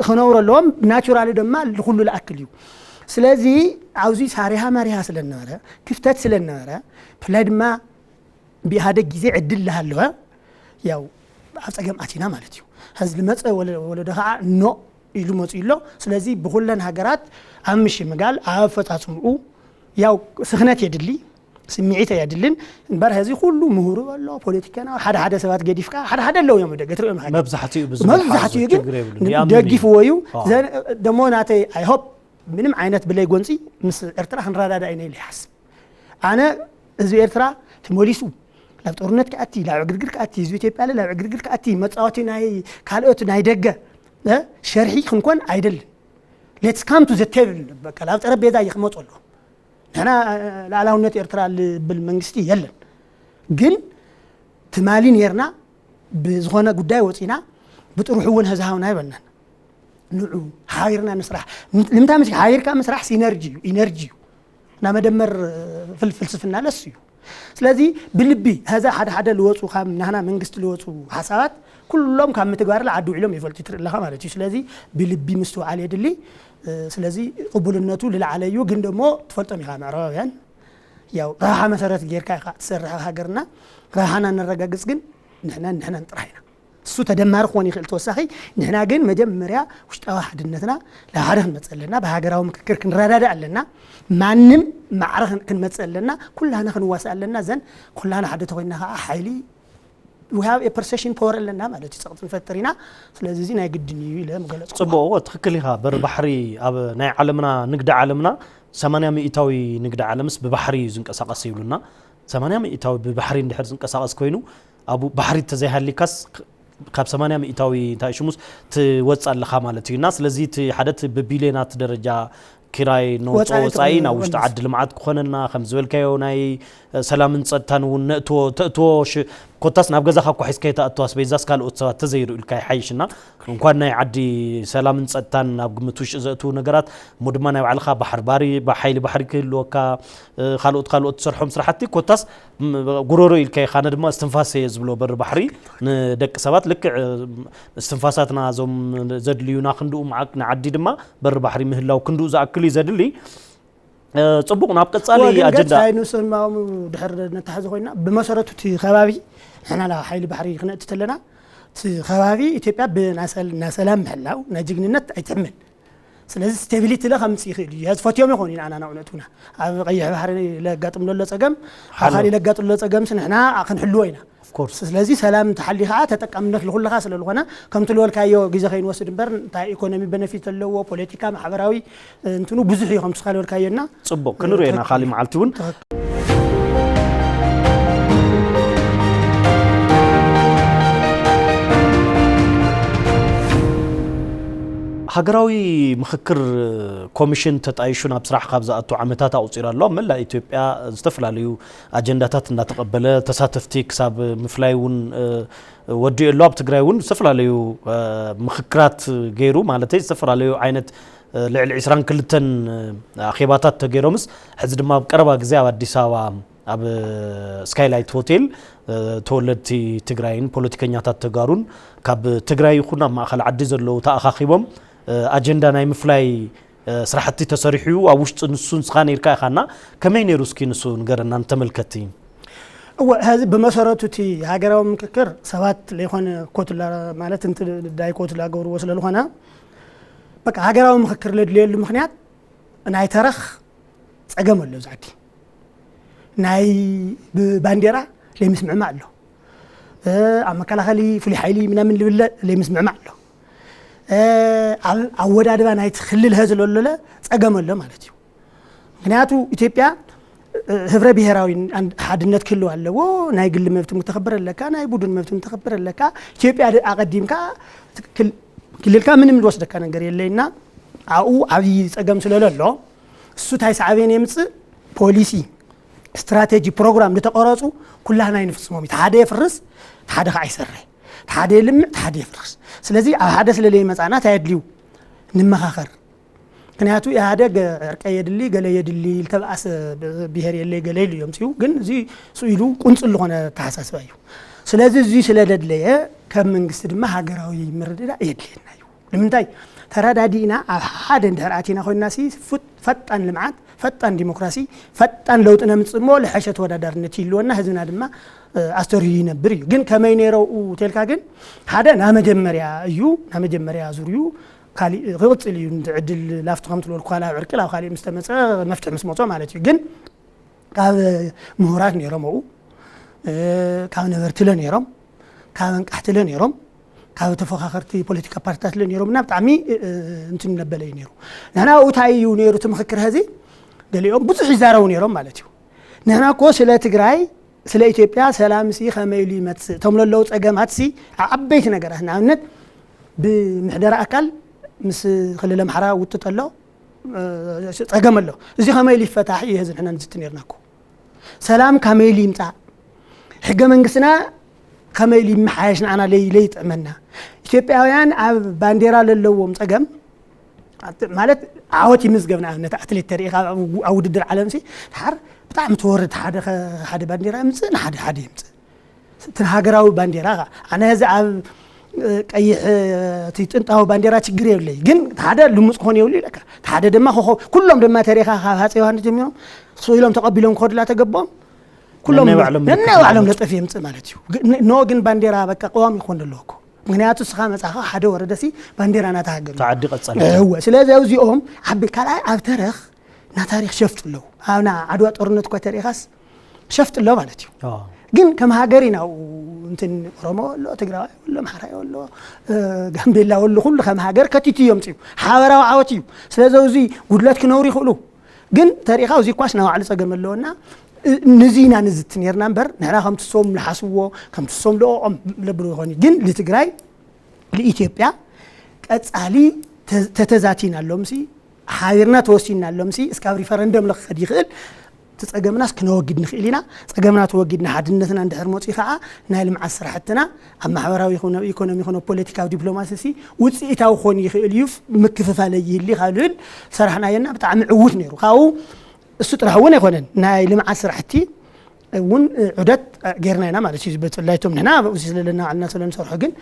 ክነብሩ ኣለዎም ናቹራሊ ድማ ንኩሉ ዝኣክል እዩ። ስለዚ ኣብዚ ሳሪሃ ማሪሃ ስለ ነበረ ክፍተት ስለ ነበረ ብፍላይ ድማ ብኢህኣደግ ግዜ ዕድል ዝሃለወ ያው ኣብ ፀገም ኣቲና ማለት እዩ። ሕዚ ዝመፀ ወለዶ ከዓ ኖ ኢሉ መፂኡ ኣሎ። ስለዚ ብኩለን ሃገራት ኣብ ምሽምጋል ኣብ ኣፈፃፅምኡ ያው ስኽነት የድሊ ስምዒት ኣየድልን እምበር ሕዚ ኩሉ ምሁሩ ኣሎ ፖለቲከና ሓደ ሓደ ሰባት ገዲፍካ ሓደ ሓደ ኣለዉ እዮም ደገ ትሪኦም መብዛሕትኡ መብዛሕትኡ ግን ደጊፍዎ እዩ። ደሞ ናተይ ኣይሆፕ ምንም ዓይነት ብለይ ጎንፂ ምስ ኤርትራ ክንረዳዳ ኢና ኢለ ይሓስብ። ኣነ ህዝቢ ኤርትራ ተመሊሱ ናብ ጦርነት ክኣቲ ላብ ዕግርግር ክኣቲ ህዝቢ ኢትዮጵያ ለ ላብ ዕግርግር ክኣቲ መፃወቲ ናይ ካልኦት ናይ ደገ ሸርሒ ክንኮን ኣይደልን። ሌትስ ካም ቱ ዘ ቴብል በቃ ናብ ጠረጴዛ እዩ ክመፁ ኣለዎም። ንሕና ላዕላውነት ኤርትራ ልብል መንግስቲ የለን። ግን ትማሊ ነርና ብዝኾነ ጉዳይ ወፂና ብጥርሑ እውን ህዝሃውና ይበልናን ንዑ ሓቢርና ንስራሕ። ንምንታይ ምስ ሓቢርካ ምስራሕ ሲነርጂ እዩ ኢነርጂ እዩ። እና መደመር ፍልፍልስፍና ለሱ እዩ። ስለዚ ብልቢ ሀዛ ሓደ ሓደ ልወፁ ካብ ናህና መንግስቲ ልወፁ ሓሳባት ኩሎም ካብ ምትግባር ዓዲ ውዒሎም ይፈልጡ ትርኢ ኣለኻ ማለት እዩ። ስለዚ ብልቢ ምስትውዓል የድሊ። ስለዚ ቅቡልነቱ ልለዓለ እዩ። ግን ደሞ ትፈልጦም ኢኻ ምዕራባውያን ያው ረብሓ መሰረት ጌርካ ኢኻ ትሰርሕ ሃገርና ረብሓና ነረጋግፅ ግን ንሕናን ንሕናን ጥራሕ ኢና። እሱ ተደማሪ ክኾን ይኽእል ተወሳኺ ንሕና ግን መጀመርያ ውሽጣዊ ሓድነትና ለሓደ ክንመፅእ ኣለና ብሃገራዊ ምክክር ክንረዳዳእ ኣለና። ማንም ማዕረ ክንመፅእ ኣለና። ኩላና ክንዋሳእ ኣለና። ዘን ኩላና ሓደ ተኮይና ከዓ ሓይሊ we have a perception power ኣለና ማለት እዩ። ፀቕጢ ንፈጥር ኢና። ስለዚ እዚ ናይ ግድን እዩ ኢለ ምገለፅኩ። ፅቡቕ እዎ ትኽክል ኢኻ። በሪ ባሕሪ ኣብ ናይ ዓለምና ንግዲ ዓለምና ሰማንያ ሚእታዊ ንግዲ ዓለምስ ብባሕሪ እዩ ዝንቀሳቐስ ይብሉና። ሰማንያ ሚእታዊ ብባሕሪ እንድሕር ዝንቀሳቐስ ኮይኑ፣ ኣብኡ ባሕሪ ተዘይሃሊካስ ካብ ሰማንያ ሚእታዊ እንታይ ሽሙስ ትወፅእ ኣለኻ ማለት እዩ። እና ስለዚ እቲ ሓደ እቲ ብቢልዮናት ደረጃ ኪራይ ነውፅኦ ወፃኢ ወፃኢ ናብ ውሽጢ ዓዲ ልምዓት ክኾነና ከም ዝበልካዮ ናይ ሰላምን ፀጥታን እውን ነእትዎ ተእትዎ ሽ- ኮታስ ናብ ገዛኻ እኳ ሒዝካዮ ተኣትዎ ኣስቤዛስ ካልኦት ሰባት ተዘይሩ ኢልካ ይሓይሽ። እና እንኳን ናይ ዓዲ ሰላምን ፀጥታን ናብ ግምት ውሽጢ ዘእትዉ ነገራት እሞ ድማ ናይ ባዕልኻ ባሕር ባሪ ሓይሊ ባሕሪ ክህልወካ ካልኦት ካልኦት ትሰርሖም ስራሕቲ ኮታስ ጉሮሮ ኢልካ ኢኻ። ኣነ ድማ እስትንፋሰ እየ ዝብሎ በሪ ባሕሪ ንደቂ ሰባት ልክዕ እስትንፋሳትና እዞም ዘድልዩና ክንድኡ መዓክ ንዓዲ ድማ በሪ ባሕሪ ምህላው ክንድኡ ዝኣክል እዩ ዘድሊ። ጽቡቕ ናብ ቀጻሊ ኣጀንዳ ኣይንውሰን ማሙ ድሕር ነተሓዘ ኮይና ብመሰረቱ እቲ ከባቢ ንሕና ሓይሊ ባሕሪ ክነእቲ ተለና እቲ ከባቢ ኢትዮጵያ ብናሰላም ምህላው ናይ ጅግንነት ኣይትሕመል። ስለዚ ስቴቢሊቲ ለ ከምፅእ ይኽእል እዩ። ዝፈትዮም ይኾኑ ኢና ኣናና እውነቱና ኣብ ቀይሕ ባሕሪ ለጋጥም ዘሎ ፀገም ኣብ ካሊእ ለጋጥም ዘሎ ፀገምስ ንሕና ክንሕልዎ ኢና። ስለዚ ሰላም እንተሓሊ ከዓ ተጠቃምነት ልኩልኻ ስለ ዝኾነ ከምቲ ልበልካዮ ግዜ ከይንወስድ እምበር እንታይ ኢኮኖሚ በነፊት ዘለዎ ፖለቲካ ማሕበራዊ እንትኑ ብዙሕ እዩ ከምቲ ካልበልካዮ እና ፅቡቅ ክንሪኦ ኢና ካሊእ መዓልቲ እውን። ሃገራዊ ምኽክር ኮሚሽን ተጣይሹ ናብ ስራሕ ካብ ዝኣቱ ዓመታት ኣቑፂሩ ኣሎ። ኣብ መላእ ኢትዮጵያ ዝተፈላለዩ ኣጀንዳታት እናተቐበለ ተሳተፍቲ ክሳብ ምፍላይ እውን ወዲኡ ኣሎ። ኣብ ትግራይ እውን ዝተፈላለዩ ምኽክራት ገይሩ ማለተይ ዝተፈላለዩ ዓይነት ልዕሊ ዕስራን ክልተን ኣኼባታት ተገይሮምስ ሕዚ ድማ ኣብ ቀረባ ግዜ ኣብ ኣዲስ ኣበባ ኣብ ስካይላይት ሆቴል ተወለድቲ ትግራይን ፖለቲከኛታት ተጋሩን ካብ ትግራይ ይኹን ኣብ ማእኸል ዓዲ ዘለዉ ተኣኻኺቦም ኣጀንዳ ናይ ምፍላይ ስራሕቲ ተሰሪሑ ኣብ ውሽጢ ንሱ ንስኻ ነይርካ ኢኻና ከመይ ነይሩ እስኪ ንሱ ንገረና ንተመልከቲ። እወ ሕዚ ብመሰረቱ እቲ ሃገራዊ ምክክር ሰባት ለይኮነ ኮትላ ማለት እንት ዳይ ኮትላ ገብርዎ ስለ ዝኾነ በቃ ሃገራዊ ምክክር ለድልየሉ ምክንያት ናይ ተረኽ ጸገም ኣሎ ኣብዚ ዓዲ ናይ ብባንዴራ ለይምስምዕማዕ ኣሎ ኣብ መከላኸሊ ፍሉይ ሓይሊ ምናምን ልብለ ለይምስምዕማዕ ኣሎ ኣብ ኣወዳድባ ናይቲ ክልል ህዝቢ ለሎለ ጸገም ኣሎ ማለት እዩ። ምክንያቱ ኢትዮጵያ ህብረ ብሔራዊ ሓድነት ክህልው ኣለዎ። ናይ ግሊ መብትም ክተኽብር ኣለካ፣ ናይ ቡድን መብትም ክተኽብር ኣለካ። ኢትዮጵያ ኣቐዲምካ ክልልካ ምንም ዝወስደካ ነገር የለይና ኣብኡ ዓብዪ ጸገም ስለ ለሎ እሱ ታይ ሳዕቤን የምፅእ ፖሊሲ ስትራቴጂ ፕሮግራም ዝተቐረፁ ኩላህና ይንፍፅሞም እዩ። ሓደ የፍርስ ሓደ ከዓ ይሰርሕ ሓደ የልምዕ ሓደ የፍርስ። ስለዚ ኣብ ሓደ ስለለይ መፃና ታይ ኣድልዩ ንመኻኸር ምክንያቱ ኢህኣደግ ዕርቀ የድሊ ገለ የድሊ ዝተበኣሰ ብሄር የለይ ገለ ኢሉ እዮም ፅኡ ግን እዚ ስኢሉ ቁንፅል ዝኾነ ተሓሳስባ እዩ። ስለዚ እዚ ስለ ደድለየ ከም መንግስቲ ድማ ሃገራዊ ምርድዳእ የድልየና እዩ። ንምንታይ ተረዳዲእና ኣብ ሓደ እንድሕር ኣቲና ኮይንና ሲ ፈጣን ልምዓት ፈጣን ዲሞክራሲ ፈጣን ለውጢ ነምፅእ እሞ ልሐሸ ተወዳዳርነት ይህልወና ህዝብና ድማ ኣስተርዩ ይነብር እዩ። ግን ከመይ ነይረው ተልካ ግን ሓደ ናመጀመርያ እዩ ናመጀመርያ ዙር እዩ ካሊእ ክቕፅል እዩ። ዕድል ላፍቲ ከም ትበልኩ ካልእ ኣብ ዕርቂ ላብ ካሊእ ምስ ተመፀ መፍትሒ ምስ መፆ ማለት እዩ። ግን ካብ ምሁራት ነይሮም ኣብኡ ካብ ነበርቲ ለ ነይሮም ካብ ኣንቃሕቲ ለ ነይሮም ካብ ተፎካኸርቲ ፖለቲካ ፓርቲታት ለ ነይሮም እና ብጣዕሚ እንትን ነበለ እዩ ነይሩ። ንሕና ኣብኡ እንታይ እዩ ነይሩ እቲ ምኽክር ሀዚ ገሊኦም ብዙሕ ይዛረቡ ነይሮም ማለት እዩ። ንሕና እኮ ስለ ትግራይ ስለ ኢትዮጵያ ሰላም ሲ ከመይ ኢሉ ይመፅእ እቶም ለለዉ ፀገማት ሲ ዓበይቲ ነገራት ንኣብነት ብምሕደራ ኣካል ምስ ክልል ኣምሓራ ውጥጥ ኣሎ ፀገም ኣሎ እዚ ከመይ ኢሉ ይፈታሕ እዩ ህዝብ ንሕና ንዝቲ ነርና እኮ ሰላም ከመይ ኢሉ ይምፃእ ሕገ መንግስትና ከመይ ኢሉ ይመሓየሽ ንዓና ለይ ለይጥዕመና ኢትዮጵያውያን ኣብ ባንዴራ ለለዎም ፀገም ማለት ዓወት ይምዝገብ ንኣብነት ኣትሌት ተሪኢኻ ኣብ ውድድር ዓለም ሲ ድሓር ብጣዕሚ ተወርድ ሓደ ሓደ ባንዴራ ምፅእ ንሓደ ሓደ ይምፅእ እቲ ሃገራዊ ባንዴራ ኣነ እዚ ኣብ ቀይሕ እቲ ጥንታዊ ባንዴራ ችግር የብለይ ግን ሓደ ልሙፅ ክኾን የብሉ ኢለካ ሓደ ድማ ኮኸብ ኩሎም ድማ ተሪኻ ካብ ሃፀ ዮሃንስ ጀሚሮም ስኢሎም ተቐቢሎም ክኸዱላ ተገቦም ኩሎም ነናይ ባዕሎም ነጠፍ የምፅእ ማለት እዩ። ኖ ግን ባንዴራ በቃ ቀዋሚ ክኾን ኣለዎ እኮ ምክንያቱ እስኻ መፃኻ ሓደ ወረደሲ ባንዴራ ናታ ሃገር እዩ። ተዓዲ ቀፃሊ እወ ስለዚ ኣብዚኦም ዓቢ ካልኣይ ኣብ ተረኽ ናታሪክ ሸፍጥ ኣለዉ ኣብና ዓድዋ ጦርነት እኳ ተሪኻስ ሸፍጥ ኣሎ ማለት እዩ። ግን ከም ሃገር ኢና እንትን ኦሮሞ ኣሎ ትግራዋይ ኣሎ ኣምሓራይ ኣሎ ጋምቤላ ኣሎ ኩሉ ከም ሃገር ከቲቱ እዮም ፅኡ ሓበራዊ ዓወት እዩ። ስለዚ እዚ ጉድለት ክነብሩ ይኽእሉ ግን ተሪኻ እዚ ኳስ ናባዕሉ ጸገም ኣለዎና። ንዚ ኢና ንዝቲ ነርና እምበር ንሕና ከምቲ ሶም ንሓስዎ ከምቲ ሶም ልኦም ለብሉ ይኾን ግን ንትግራይ ንኢትዮጵያ ቀጻሊ ተተዛቲና ኣሎምሲ ሓቢርና ተወሲና ኣሎምሲ እስካብ ሪፈረንደም ለክኸድ ይኽእል። እቲ ጸገምናስ ክነወግድ ንኽእል ኢና። ጸገምና ተወጊድና ሓድነትና እንድሕር መፅኡ ከዓ ናይ ልምዓት ስራሕትና ኣብ ማሕበራዊ ይኹን ኣብ ኢኮኖሚ ይኹን ኣብ ፖለቲካዊ ዲፕሎማሲ ሲ ውፅኢታዊ ክኾን ይኽእል እዩ። ምክፍፋለ ይህሊ ካብ ልብል ሰራሕናዮና ብጣዕሚ ዕዉት ነይሩ። ካብኡ እሱ ጥራሕ እውን ኣይኮነን ናይ ልምዓት ስራሕቲ እውን ዑደት ጌርና ኢና ማለት እዩ። ብፍላይ እቶም ንሕና ኣብኡ ስለለና ዓልና ስለንሰርሖ ግን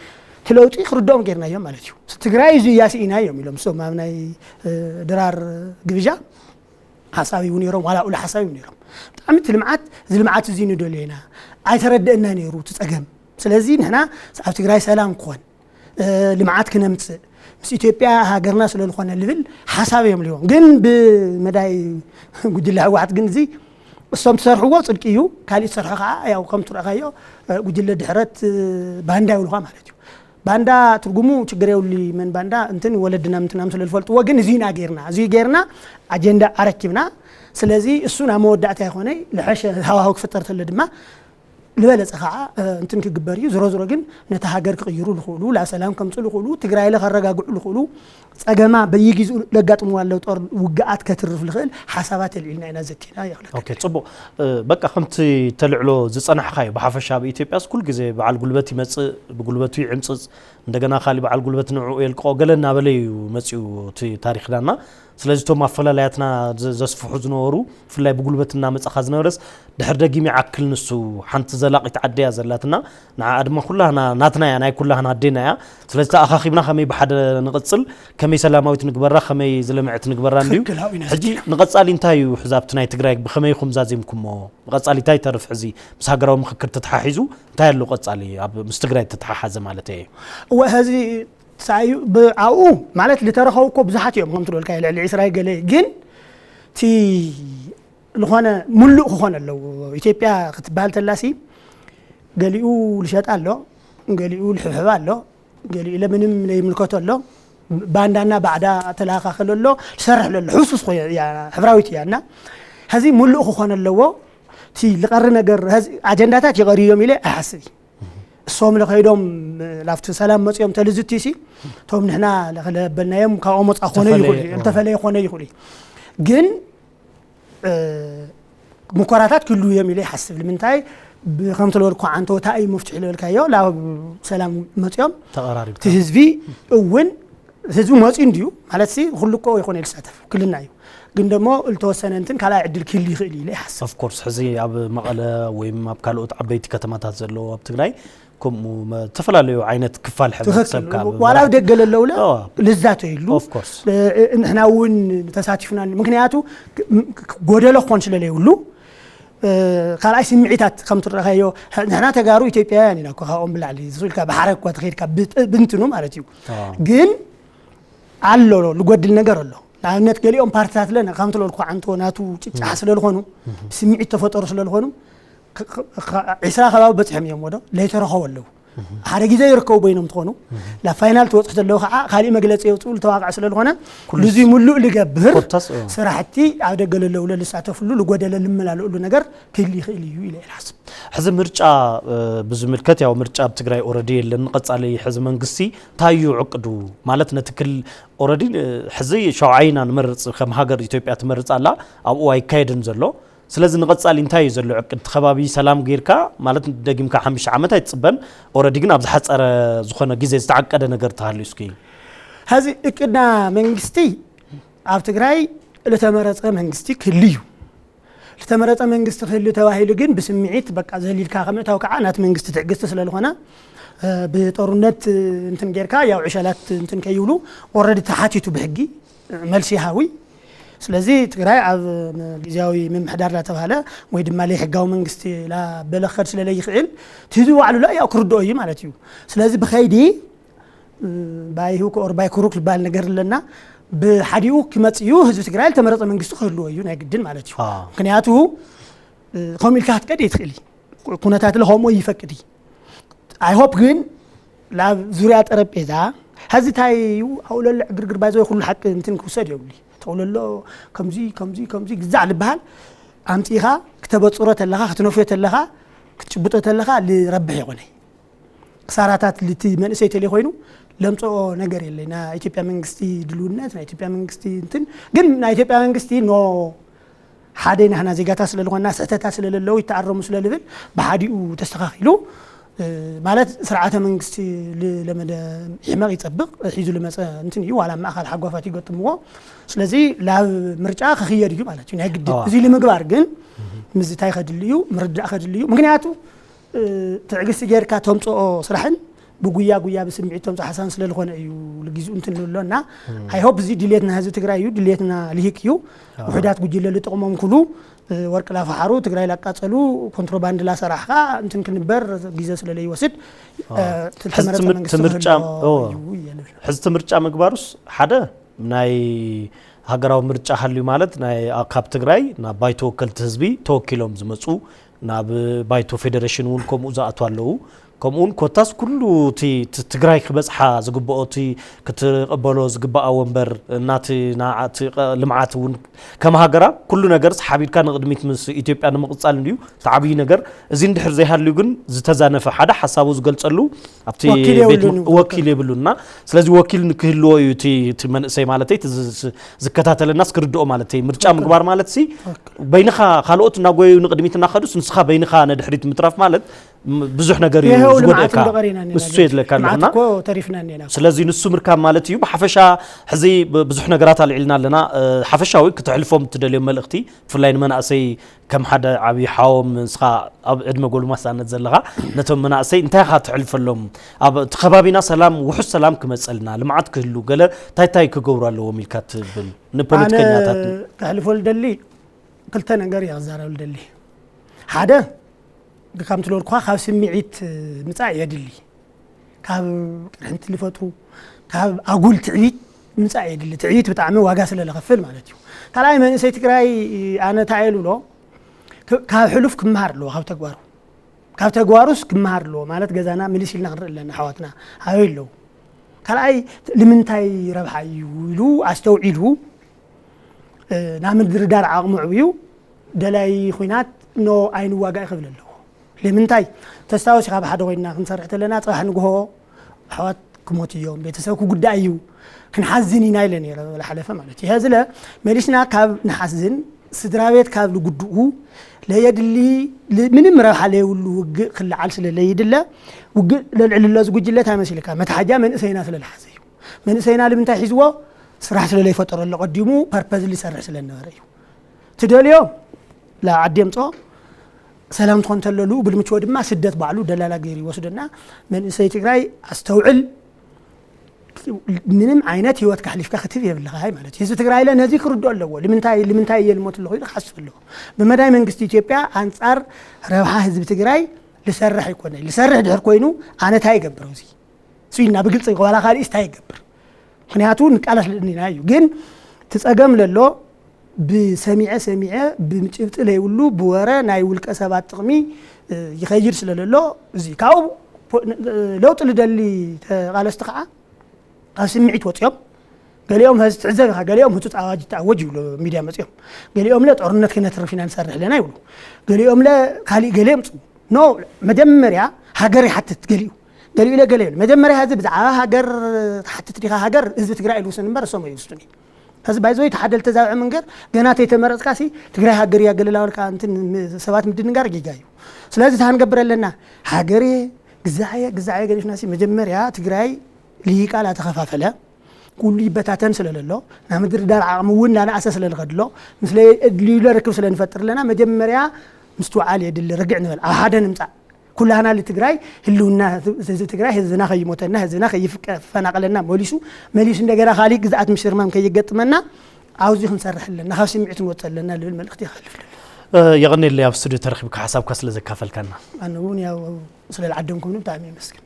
እቲ ለውጢ ክርድኦም ጌርናዮም ማለት እዩ። ትግራይ እዚ እያ ስኢናዮም ኢሎም እሶም ኣብ ናይ ድራር ግብዣ ሓሳብ ይብሉ ነይሮም ዋላ ኡሉ ሓሳብ ይብሉ ነይሮም። ብጣዕሚ እቲ ልምዓት እዚ ልምዓት እዚ ንደልዮ ኢና ኣይተረደእና ነይሩ እቲ ፀገም። ስለዚ ንሕና ኣብ ትግራይ ሰላም ክኾን ልምዓት ክነምፅእ ምስ ኢትዮጵያ ሃገርና ስለዝኾነ ልብል ሓሳብ እዮም ልዎም ግን ብመዳይ ጉጅለ ህወሓት ግን እዚ እሶም ትሰርሕዎ ፅድቂ እዩ። ካሊእ ትሰርሖ ከዓ ያው ከም ትረእኻዮ ጉጅለ ድሕረት ባንዳ ይብልኳ ማለት እዩ። ባንዳ ትርጉሙ ችግር የብሉ መን ባንዳ እንትን ወለድና ምንትናም ስለ ዝፈልጥዎ ግን እዚ ኢና ጌርና እዚ ጌርና ኣጀንዳ ኣረኪብና። ስለዚ እሱ ናብ መወዳእታ ይኾነ ልሐሸ ሃዋህው ክፍጠር ተሎ ድማ ዝበለፀ ከዓ እንትን ክግበር እዩ። ዝሮ ዝሮ ግን ነቲ ሃገር ክቕይሩ ዝኽእሉ ላ ሰላም ከምፅኡ ዝኽእሉ ትግራይ ለ ከረጋግዑ ዝኽእሉ ፀገማ በየጊዜኡ ለጋጥምዋ ኣለዉ ጦር ውግኣት ከትርፍ ዝኽእል ሓሳባት ኣልዒልና ኢና ዘቲና ይኽለካ። ኦኬ፣ ጽቡቕ። እ፣ በቃ ከምቲ ተልዕሎ ዝጸናሕካ እዩ። ብሓፈሻ ኣብ ኢትዮጵያስ ኩል ግዜ በዓል ጉልበት ይመጽእ፣ ብጉልበቱ ይዕምጽጽ፣ እንደገና ካሊ በዓል ጉልበት ንዕኡ የልቅቆ ገለ እናበለ እዩ መጺኡ እቲ ታሪኽናና። ስለዚ እቶም ኣፈላላያትና ዘ- ዘስፍሑ ዝነበሩ ብፍላይ ብጉልበት እናመጻኻ ዝነበረስ ድሕር ደጊም ይዓክል ንሱ ሓንቲ ዘላቒት ዓዲ እያ ዘላትና። ንዓኣ ድማ ኩላህና ናትና እያ፣ ናይ ኩላህና ኣዴና እያ። ስለዚ ተኣኻኺብና ከመይ ብሓደ ንቕጽል፣ ከመይ ሰላማዊት ንግበራ፣ ከመይ ዝለምዐት ንግበራ እንድዩ። ትክክል፣ ኣብኡ ኢና ሕጂ ዘቲና። ንቐጻሊ እንታይ እዩ ሕዚ ኣብቲ ናይ ትግራይ ብኸመይ ኢኹም ዛዚምኩሞ? ብቐጻሊ እንታይ ይተርፍ ሕዚ ምስ ሃገራዊ ምኽክር ተተሓሒዙ እንታይ ኣሎ ቀጻሊ ኣብ ምስ ትግራይ ተተሓሓዘ ማለት እየ? እወ ሕዚ ሳዩ ብኣብኡ ማለት ልተረኸቡ እኮ ብዙሓት እዮም ከም ትልወልካ ልዕሊ ዕስራ ገለ ግን እቲ ዝኾነ ሙሉእ ክኾን ኣለዎ። ኢትዮጵያ ክትበሃል ተላሲ ገሊኡ ልሸጣ ኣሎ፣ ገሊኡ ልሕብሕባ ኣሎ፣ ገሊኡ ለምንም ለይምልከቶ ኣሎ። ባንዳና ባዕዳ ተለኻኸሎ ኣሎ፣ ልሰርሕ ኣሎ፣ ሕሱስ ኮ እያ፣ ሕብራዊት እያ እና ሕዚ ሙሉእ ክኾን ኣለዎ። እቲ ልቐሪ ነገር ሕዚ ኣጀንዳታት ይቐርዮም ኢለ ኣይሓስብ እዩ። እሶም ለኸይዶም ላፍቲ ሰላም መፅኦም ተልዝቲ ሲ እቶም ንሕና ለበልናዮም ካብኦም ወፃ ክኾነ ይኽእሉ እዩ፣ ዝተፈለየ ክኾነ ይኽእሉ እዩ። ግን እ፣ ሙኮራታት ክህልዉ እዮም ኢለ ይሓስብ። ንምንታይ ብከምቲ ለበልኩ ዓንተወታ እዩ መፍትሒ ለበልካዮ ላብ ሰላም መፅኦም ተቐራሪብካ እቲ ህዝቢ እውን ህዝቢ መፅኡ እንድዩ ማለት ሲ ኩሉ እኮ ይኮነ ልሳተፍ ክልና እዩ ግን ደሞ ልተወሰነ እንትን ካልኣይ ዕድል ክህል ይኽእል እዩ ኢለ ይሓስብ። ኦፍኮርስ ሕዚ ኣብ መቐለ ወይም ኣብ ካልኦት ዓበይቲ ከተማታት ዘለዎ ኣብ ትግራይ ከምኡ መ- ዝተፈላለዩ ዓይነት ክፋል ሕብረተሰብ ትክክል ካብ ዋላ ኣብ መራሕቲ- ደገ ለለውለ ኦ፣ ልዛተይሉ ኦፍኮርስ እ፣ ንሕና እውን ተሳቲፍና ምክንያቱ ክ- ክ- ጎደሎ ክኾን ስለለይብሉ እ፣ ካልኣይ ስምዒታት ከም ትረኸዮ ንሕና ተጋሩ ኢትዮጵያውያን ኢና እኮ ካብኦም ብላዕሊ ዝኽእልካ ብሓረ እኳ ተኸይድካ ብጥ- ብንትኑ ማለት እዩ ኦ። ግን ኣሎ ልጎድል ነገር ኣሎ ንኣብነት ገሊኦም ፓርትታት ለና ከም ትለልኩ ዓንቶ ናቱ ጭጫሕ ስለልኾኑ ስምዒት ተፈጠሩ ስለልኾኑ ክ- ክ- ክ- ዕስራ ከባቢ በፂሖም እዮም ወዶ ለይተረኸቡ ኣለዉ ሓደ ግዜ ይርከቡ በይኖም ትኾኑ ናብ ፋይናል ትወፅሑ ዘለዉ ከዓ ካሊእ መግለፂ የውፅኡ ዝተዋቅዐ ስለዝኾነ ኩሉ ንዙ ሙሉእ ልገብር ኮታስ፣ ኦ። ስራሕቲ ኣብ ደገ ለለውለ ልሳተፍሉ ልጎደለ ልመላለእሉ ነገር ክህል ይኽእል እዩ ኢለ ይሓስብ። ሕዚ ምርጫ እ፣ ብዝምልከት ያው ምርጫ ኣብ ትግራይ ኦረዲ የለን። ንቐጻሊ ሕዚ መንግስቲ እንታይ እዩ ዕቅዱ ማለት ነቲ ክል ኦረዲ ሕዚ ሸውዓይ ኢና ንመርፅ ከም ሃገር ኢትዮጵያ ትመርፅ ኣላ ኣብኡ ኣይካየድን ዘሎ። ስለዚ ንቐጻሊ እንታይ እዩ ዘሎ ዕቅድ እቲ ከባቢ ሰላም ጌርካ ማለት ደጊምካ ሓሙሽተ ዓመት ኣይትፅበን ኦረዲ ግን ኣብ ዝሓፀረ ዝኾነ ግዜ ዝተዓቀደ ነገር ተሃልዩ እስኪ ሀዚ እቅድና መንግስቲ ኣብ ትግራይ ልተመረፀ መንግስቲ ክህሉ እዩ። ልተመረፀ መንግስቲ ክህሉ ተባሂሉ ግን ብስምዒት በቃ ዘሊልካ ከምእታው ከዓ ናት መንግስቲ ትዕግስቲ ስለዝኾነ እ፣ ብጦርነት እንትን ጌርካ ያው ዕሸላት እንትን ከይብሉ ኦረዲ ተሓቲቱ ብሕጊ እ፣ መልሲ ይሃዊ። ስለዚ ትግራይ ኣብ ም- ግዜያዊ ምምሕዳር ላተባሃለ ወይ ድማ ለይሕጋዊ መንግስቲ ላበለኸድ ስለለይኽእል ትህዝቢ ባዕሉ ላ ያው ክርድኦ እዩ ማለት እዩ። ስለዚ ብኸይዲ ባይ ሁክ ኦር ባይ ክሩክ ዝበሃል ነገር ኣለና። ብሓዲኡ ክመፅ እዩ ህዝቢ ትግራይ ዝተመረፀ መንግስቲ ክህልዎ እዩ ናይ ግድን ማለት እዩ። አ። ምክንያቱ እ፣ ከምኡ ኢልካ ክትቀድ ይትኽእል እዩ። ኩነታት ለኸምኡ ይፈቅድ እዩ። ኣይሆፕ ግን ናብ ዙርያ ጠረጴዛ ሀዚ እንታይ እዩ ኣብኡ ለሎ ዕግርግር ባይዘ ኩሉ ሓቂ እንትን ክውሰድ የብሉ። እቲ ተውለሎ ከምዚ ከምዚ ከምዚ ግዛዕ ዝበሃል ኣምፂኻ ክተበፅሮ ተለኻ ክትነፍዮ ተለኻ ክትጭብጦ ተለኻ ልረብሕ ይኾነ ክሳራታት ልቲ መንእሰይ ተለይ ኮይኑ ለምፅኦ ነገር የለይ ናይ ኢትዮጵያ መንግስቲ ድልውነት ናይ ኢትዮጵያ መንግስቲ እንትን ግን ናይ ኢትዮጵያ መንግስቲ ኖ ሓደ ናህና ዜጋታት ስለዝኾና ስሕተታት ስለለለዉ ይተኣረሙ ስለልብል ብሓዲኡ ተስተኻኺሉ ማለት ስርዓተ መንግስቲ ለመደ ይሕመቕ ይፀብቕ ሒዙ ልመፀ እንትን እዩ ዋላ ማእኻል ሓጓፋት ይገጥምዎ ስለዚ ላብ ምርጫ ክኽየድ እዩ ማለት እዩ ናይ ግድን እዚ ንምግባር ግን ምዝታይ ከድሊ እዩ ምርዳእ ከድሊ እዩ ምክንያቱ ትዕግስቲ ጌርካ ተምፅኦ ስራሕን ብጉያ ጉያ ብስምዒት ተምፅኦ ሓሳን ስለዝኾነ እዩ ልጊዝኡ እንትን ንብሎ እና I hope እዚ ድሌትና ህዝቢ ትግራይ እዩ ድሌትና ልሂቅ እዩ ውሕዳት ጉጅለ ልጥቕሞም ኩሉ ወርቂ ላፈሓሩ ትግራይ ላቃፀሉ ኮንትሮባንድ ላሰራሕካ እንትን ክንበር ግዜ ስለለይወስድ ሕዚ ትምርጫ ምግባሩስ ሓደ ናይ ሃገራዊ ምርጫ ሃልዩ ማለት ናይ ካብ ትግራይ ናብ ባይቶ ወከልቲ ህዝቢ ተወኪሎም ዝመፁ ናብ ባይቶ ፌደሬሽን እውን ከምኡ ዝኣቱ ኣለዉ። ከምኡውን ኮታስ ኩሉ እቲ ትግራይ ክበፅሓ ዝግብኦ እቲ ክትቕበሎ ዝግብኣ ወንበር እናቲ ልምዓት እውን ከም ሃገራ ኩሉ ነገር ሓቢርካ ንቕድሚት ምስ ኢትዮጵያ ንምቕፃል እንድዩ እቲ ዓብዪ ነገር። እዚ እንድሕር ዘይሃልዩ ግን ዝተዛነፈ ሓደ ሓሳቡ ዝገልፀሉ ኣብቲ ወኪል የብሉን እና ስለዚ ወኪል ንክህልዎ እዩ እቲ መንእሰይ ማለተይ ዝከታተለናስ ክርድኦ ማለተይ ምርጫ ምግባር ማለት ሲ በይንኻ ካልኦት እናጎየዩ ንቅድሚት እናኸዱስ ንስኻ በይንኻ ነድሕሪት ምትራፍ ማለት ብዙሕ ነገር እዩ ዝጎድእካ እሱ የድለካ ኣለኹና ስለዚ ንሱ ምርካብ ማለት እዩ ብሓፈሻ ሕዚ ብዙሕ ነገራት ኣልዒልና ኣለና ሓፈሻዊ ክተሕልፎም ትደልዮም መልእኽቲ ብፍላይ ንመናእሰይ ከም ሓደ ዓብዪ ሓዎም ንስኻ ኣብ ዕድመ ጎልማሳነት ዘለኻ ነቶም መናእሰይ እንታይ ኢኻ ትሕልፈሎም? ኣብ እቲ ከባቢና ሰላም ውሑስ ሰላም ክመፀልና ልምዓት ክህሉ ገለ እንታይ እንታይ ክገብሩ ኣለዎም ኢልካ ትብል ንፖለቲከኛታት? ከሕልፎ ልደሊ ክልተ ነገር እየ ክዛረብ ልደሊ። ሓደ ከም ትለልኩኻ ካብ ስምዒት ምፃእ የድሊ። ካብ ቅርሕንቲ ልፈጥሩ ካብ ኣጉል ትዕቢት ምፃእ የድሊ። ትዕቢት ብጣዕሚ ዋጋ ስለ ልኸፍል ማለት እዩ። ካልኣይ መንእሰይ ትግራይ ኣነ እንታይ እየ ልብሎ ካብ ሕሉፍ ክመሃር ኣለዎ ካብ ተግባሩ ካብ ተግባሩስ ክመሃር ኣለዎ ማለት ገዛና ምልስ ኢልና ክንርኢ ኣለና ኣሕዋትና ኣበይ ኣለዉ ካልኣይ ንምንታይ ረብሓ እዩ ኢሉ ኣስተውዒሉ ናብ ምድርዳር ዓቕሙ ዕብዩ ደላይ ኹናት ኖ ኣይንዋጋእ ክብል ኣለዎ ንምንታይ ተስታወስ ኢኻ ብሓደ ኮይንና ክንሰርሕ ተለና ፅባሕ ንግሆ ኣሕዋት ክሞት እዮም ቤተሰብ ክጉዳእ እዩ ክንሓዝን ኢና ኢለ ነረ ዝሓለፈ ማለት እዩ ሀዝለ መሊስና ካብ ንሓዝን ስድራ ቤት ካብ ልጉድኡ ለየድሊ ምንም ረብሓ ለየብሉ ውግእ ክልዓል ስለ ለይድለ ውግእ ለልዕልሎ ዝጉጅለ እንታይ መሲልካ መትሓጃ መንእሰይና ስለ ልሓዘ እዩ መንእሰይና ልምንታይ ሒዝዎ ስራሕ ስለ ለይፈጠረሉ ቀዲሙ ፐርፐዝ ሊሰርሕ ስለ ነበረ እዩ ትደልዮ ለዓዲ የምፅኦ ሰላም ትኾን ተለሉ ብልምችዎ ድማ ስደት ባዕሉ ደላላ ገይሩ ይወስደና መንእሰይ ትግራይ ኣስተውዕል ምንም ዓይነት ህይወት ካሕሊፍካ ክትህብ የብልኻ ማለት ህዝቢ ትግራይ ለ ነዚ ክርድኦ ኣለዎ ልምንታይ ልምንታይ እየ ልሞት ኣለኹ ኢሉ ክሓስብ ኣለዎ ብመዳይ መንግስቲ ኢትዮጵያ ኣንፃር ረብሓ ህዝቢ ትግራይ ልሰርሕ ኣይኮነ ልሰርሕ ድሕር ኮይኑ ኣነ ታይ ይገብር እዚ ስኢልና ብግልፂ ዋላ ካልእ እንታይ ይገብር ምክንያቱ ንቃለስ ልእኒና እዩ ግን ትፀገም ለሎ ብሰሚዐ ሰሚዐ ብጭብጢ ለይብሉ ብወረ ናይ ውልቀ ሰባት ጥቕሚ ይኸይድ ስለ ለሎ እዚ ካብኡ ለውጢ ልደሊ ተቓለስቲ ከዓ ካብ ስምዒት ወፂኦም ገሊኦም ዚ ትዕዘብ ኢኻ ገሊኦም ህፁፅ ኣዋጅ ተኣወጅ ይብሉ ሚድያ መፂኦም ገሊኦም ለ ጦርነት ክነትርፍ ኢና ንሰርሕ ኣለና ይብሉ ገሊኦም ለ ካሊእ ገለ የምፅኡ ኖ መጀመርያ ሃገር ይሓትት ገሊኡ ገሊኡ ኢለ ገለ ይብል መጀመርያ ህዚ ብዛዕባ ሃገር ትሓትት ዲኻ ሃገር ህዝቢ ትግራይ ኢሉ ውስን እምበር እሶም ኣይውስቱን እዩ ከዚ ባይዘወይ ተሓደል ተዛብዐ መንገር ገና ተይተመረፅካ ሲ ትግራይ ሃገር እያ ገለላወልካ እንትን ሰባት ምድንጋር ጌጋ እዩ ስለዚ እንታይ ክንገብር ኣለና ሃገር ግዛዕ እየ ግዛዕ እየ ገዲፍና ሲ መጀመርያ ትግራይ ልሂቃ ላተኸፋፈለ ኩሉ ይበታተን ስለ ለሎ ናብ ምድርዳር ዓቕሚ እውን እናነኣሰ ስለ ንኸድሎ ምስለ እድልዩ ለርክብ ስለ ንፈጥር ኣለና መጀመርያ ምስትውዓል የድሊ ርግዕ ንበል ኣብ ሓደ ንምፃእ ኩላህና ልትግራይ ህልውና ህዝቢ ትግራይ ህዝብና ከይሞተና ህዝብና ከይፈናቀለና መሊሱ መሊሱ እንደገና ካሊእ ግዝኣት ምሽርማም ከይገጥመና ኣብዚ ክንሰርሕ ኣለና ካብ ስምዒት ንወፅእ ኣለና ልብል መልእክቲ ይሓልፍ ኣለና የቐኔለይ ኣብ ስቱዲዮ ተረኺብካ ሓሳብካ ስለ ዘካፈልካና ኣነ እውን ያው ስለ ልዓደምኩምኒ ብጣዕሚ የመስግን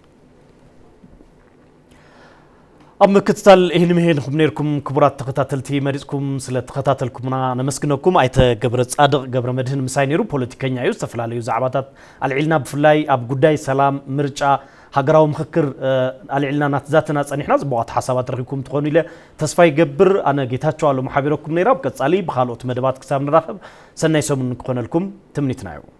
ኣብ ምክትታል ይህን ምሄ ንኹም ነርኩም ክቡራት ተኸታተልቲ መሪፅኩም ስለ ተኸታተልኩምና ነመስግነኩም ኣይተ ገብረ ፃድቕ ገብረ መድህን ምሳይ ነይሩ ፖለቲከኛ እዩ ዝተፈላለዩ ዛዕባታት ኣልዒልና ብፍላይ ኣብ ጉዳይ ሰላም ምርጫ ሃገራዊ ምክክር ኣልዒልና እናተዛተና ጸኒሕና፣ ጽቡቓት ሓሳባት ረኺብኩም ትኾኑ ኢለ ተስፋ ይገብር። ኣነ ጌታቸው ኣለሙ ሓቢረኩም ነይራ። ኣብ ቀጻሊ ብኻልኦት መደባት ክሳብ ንራኸብ ሰናይ ሰሙን ክኾነልኩም ትምኒትና እዩ።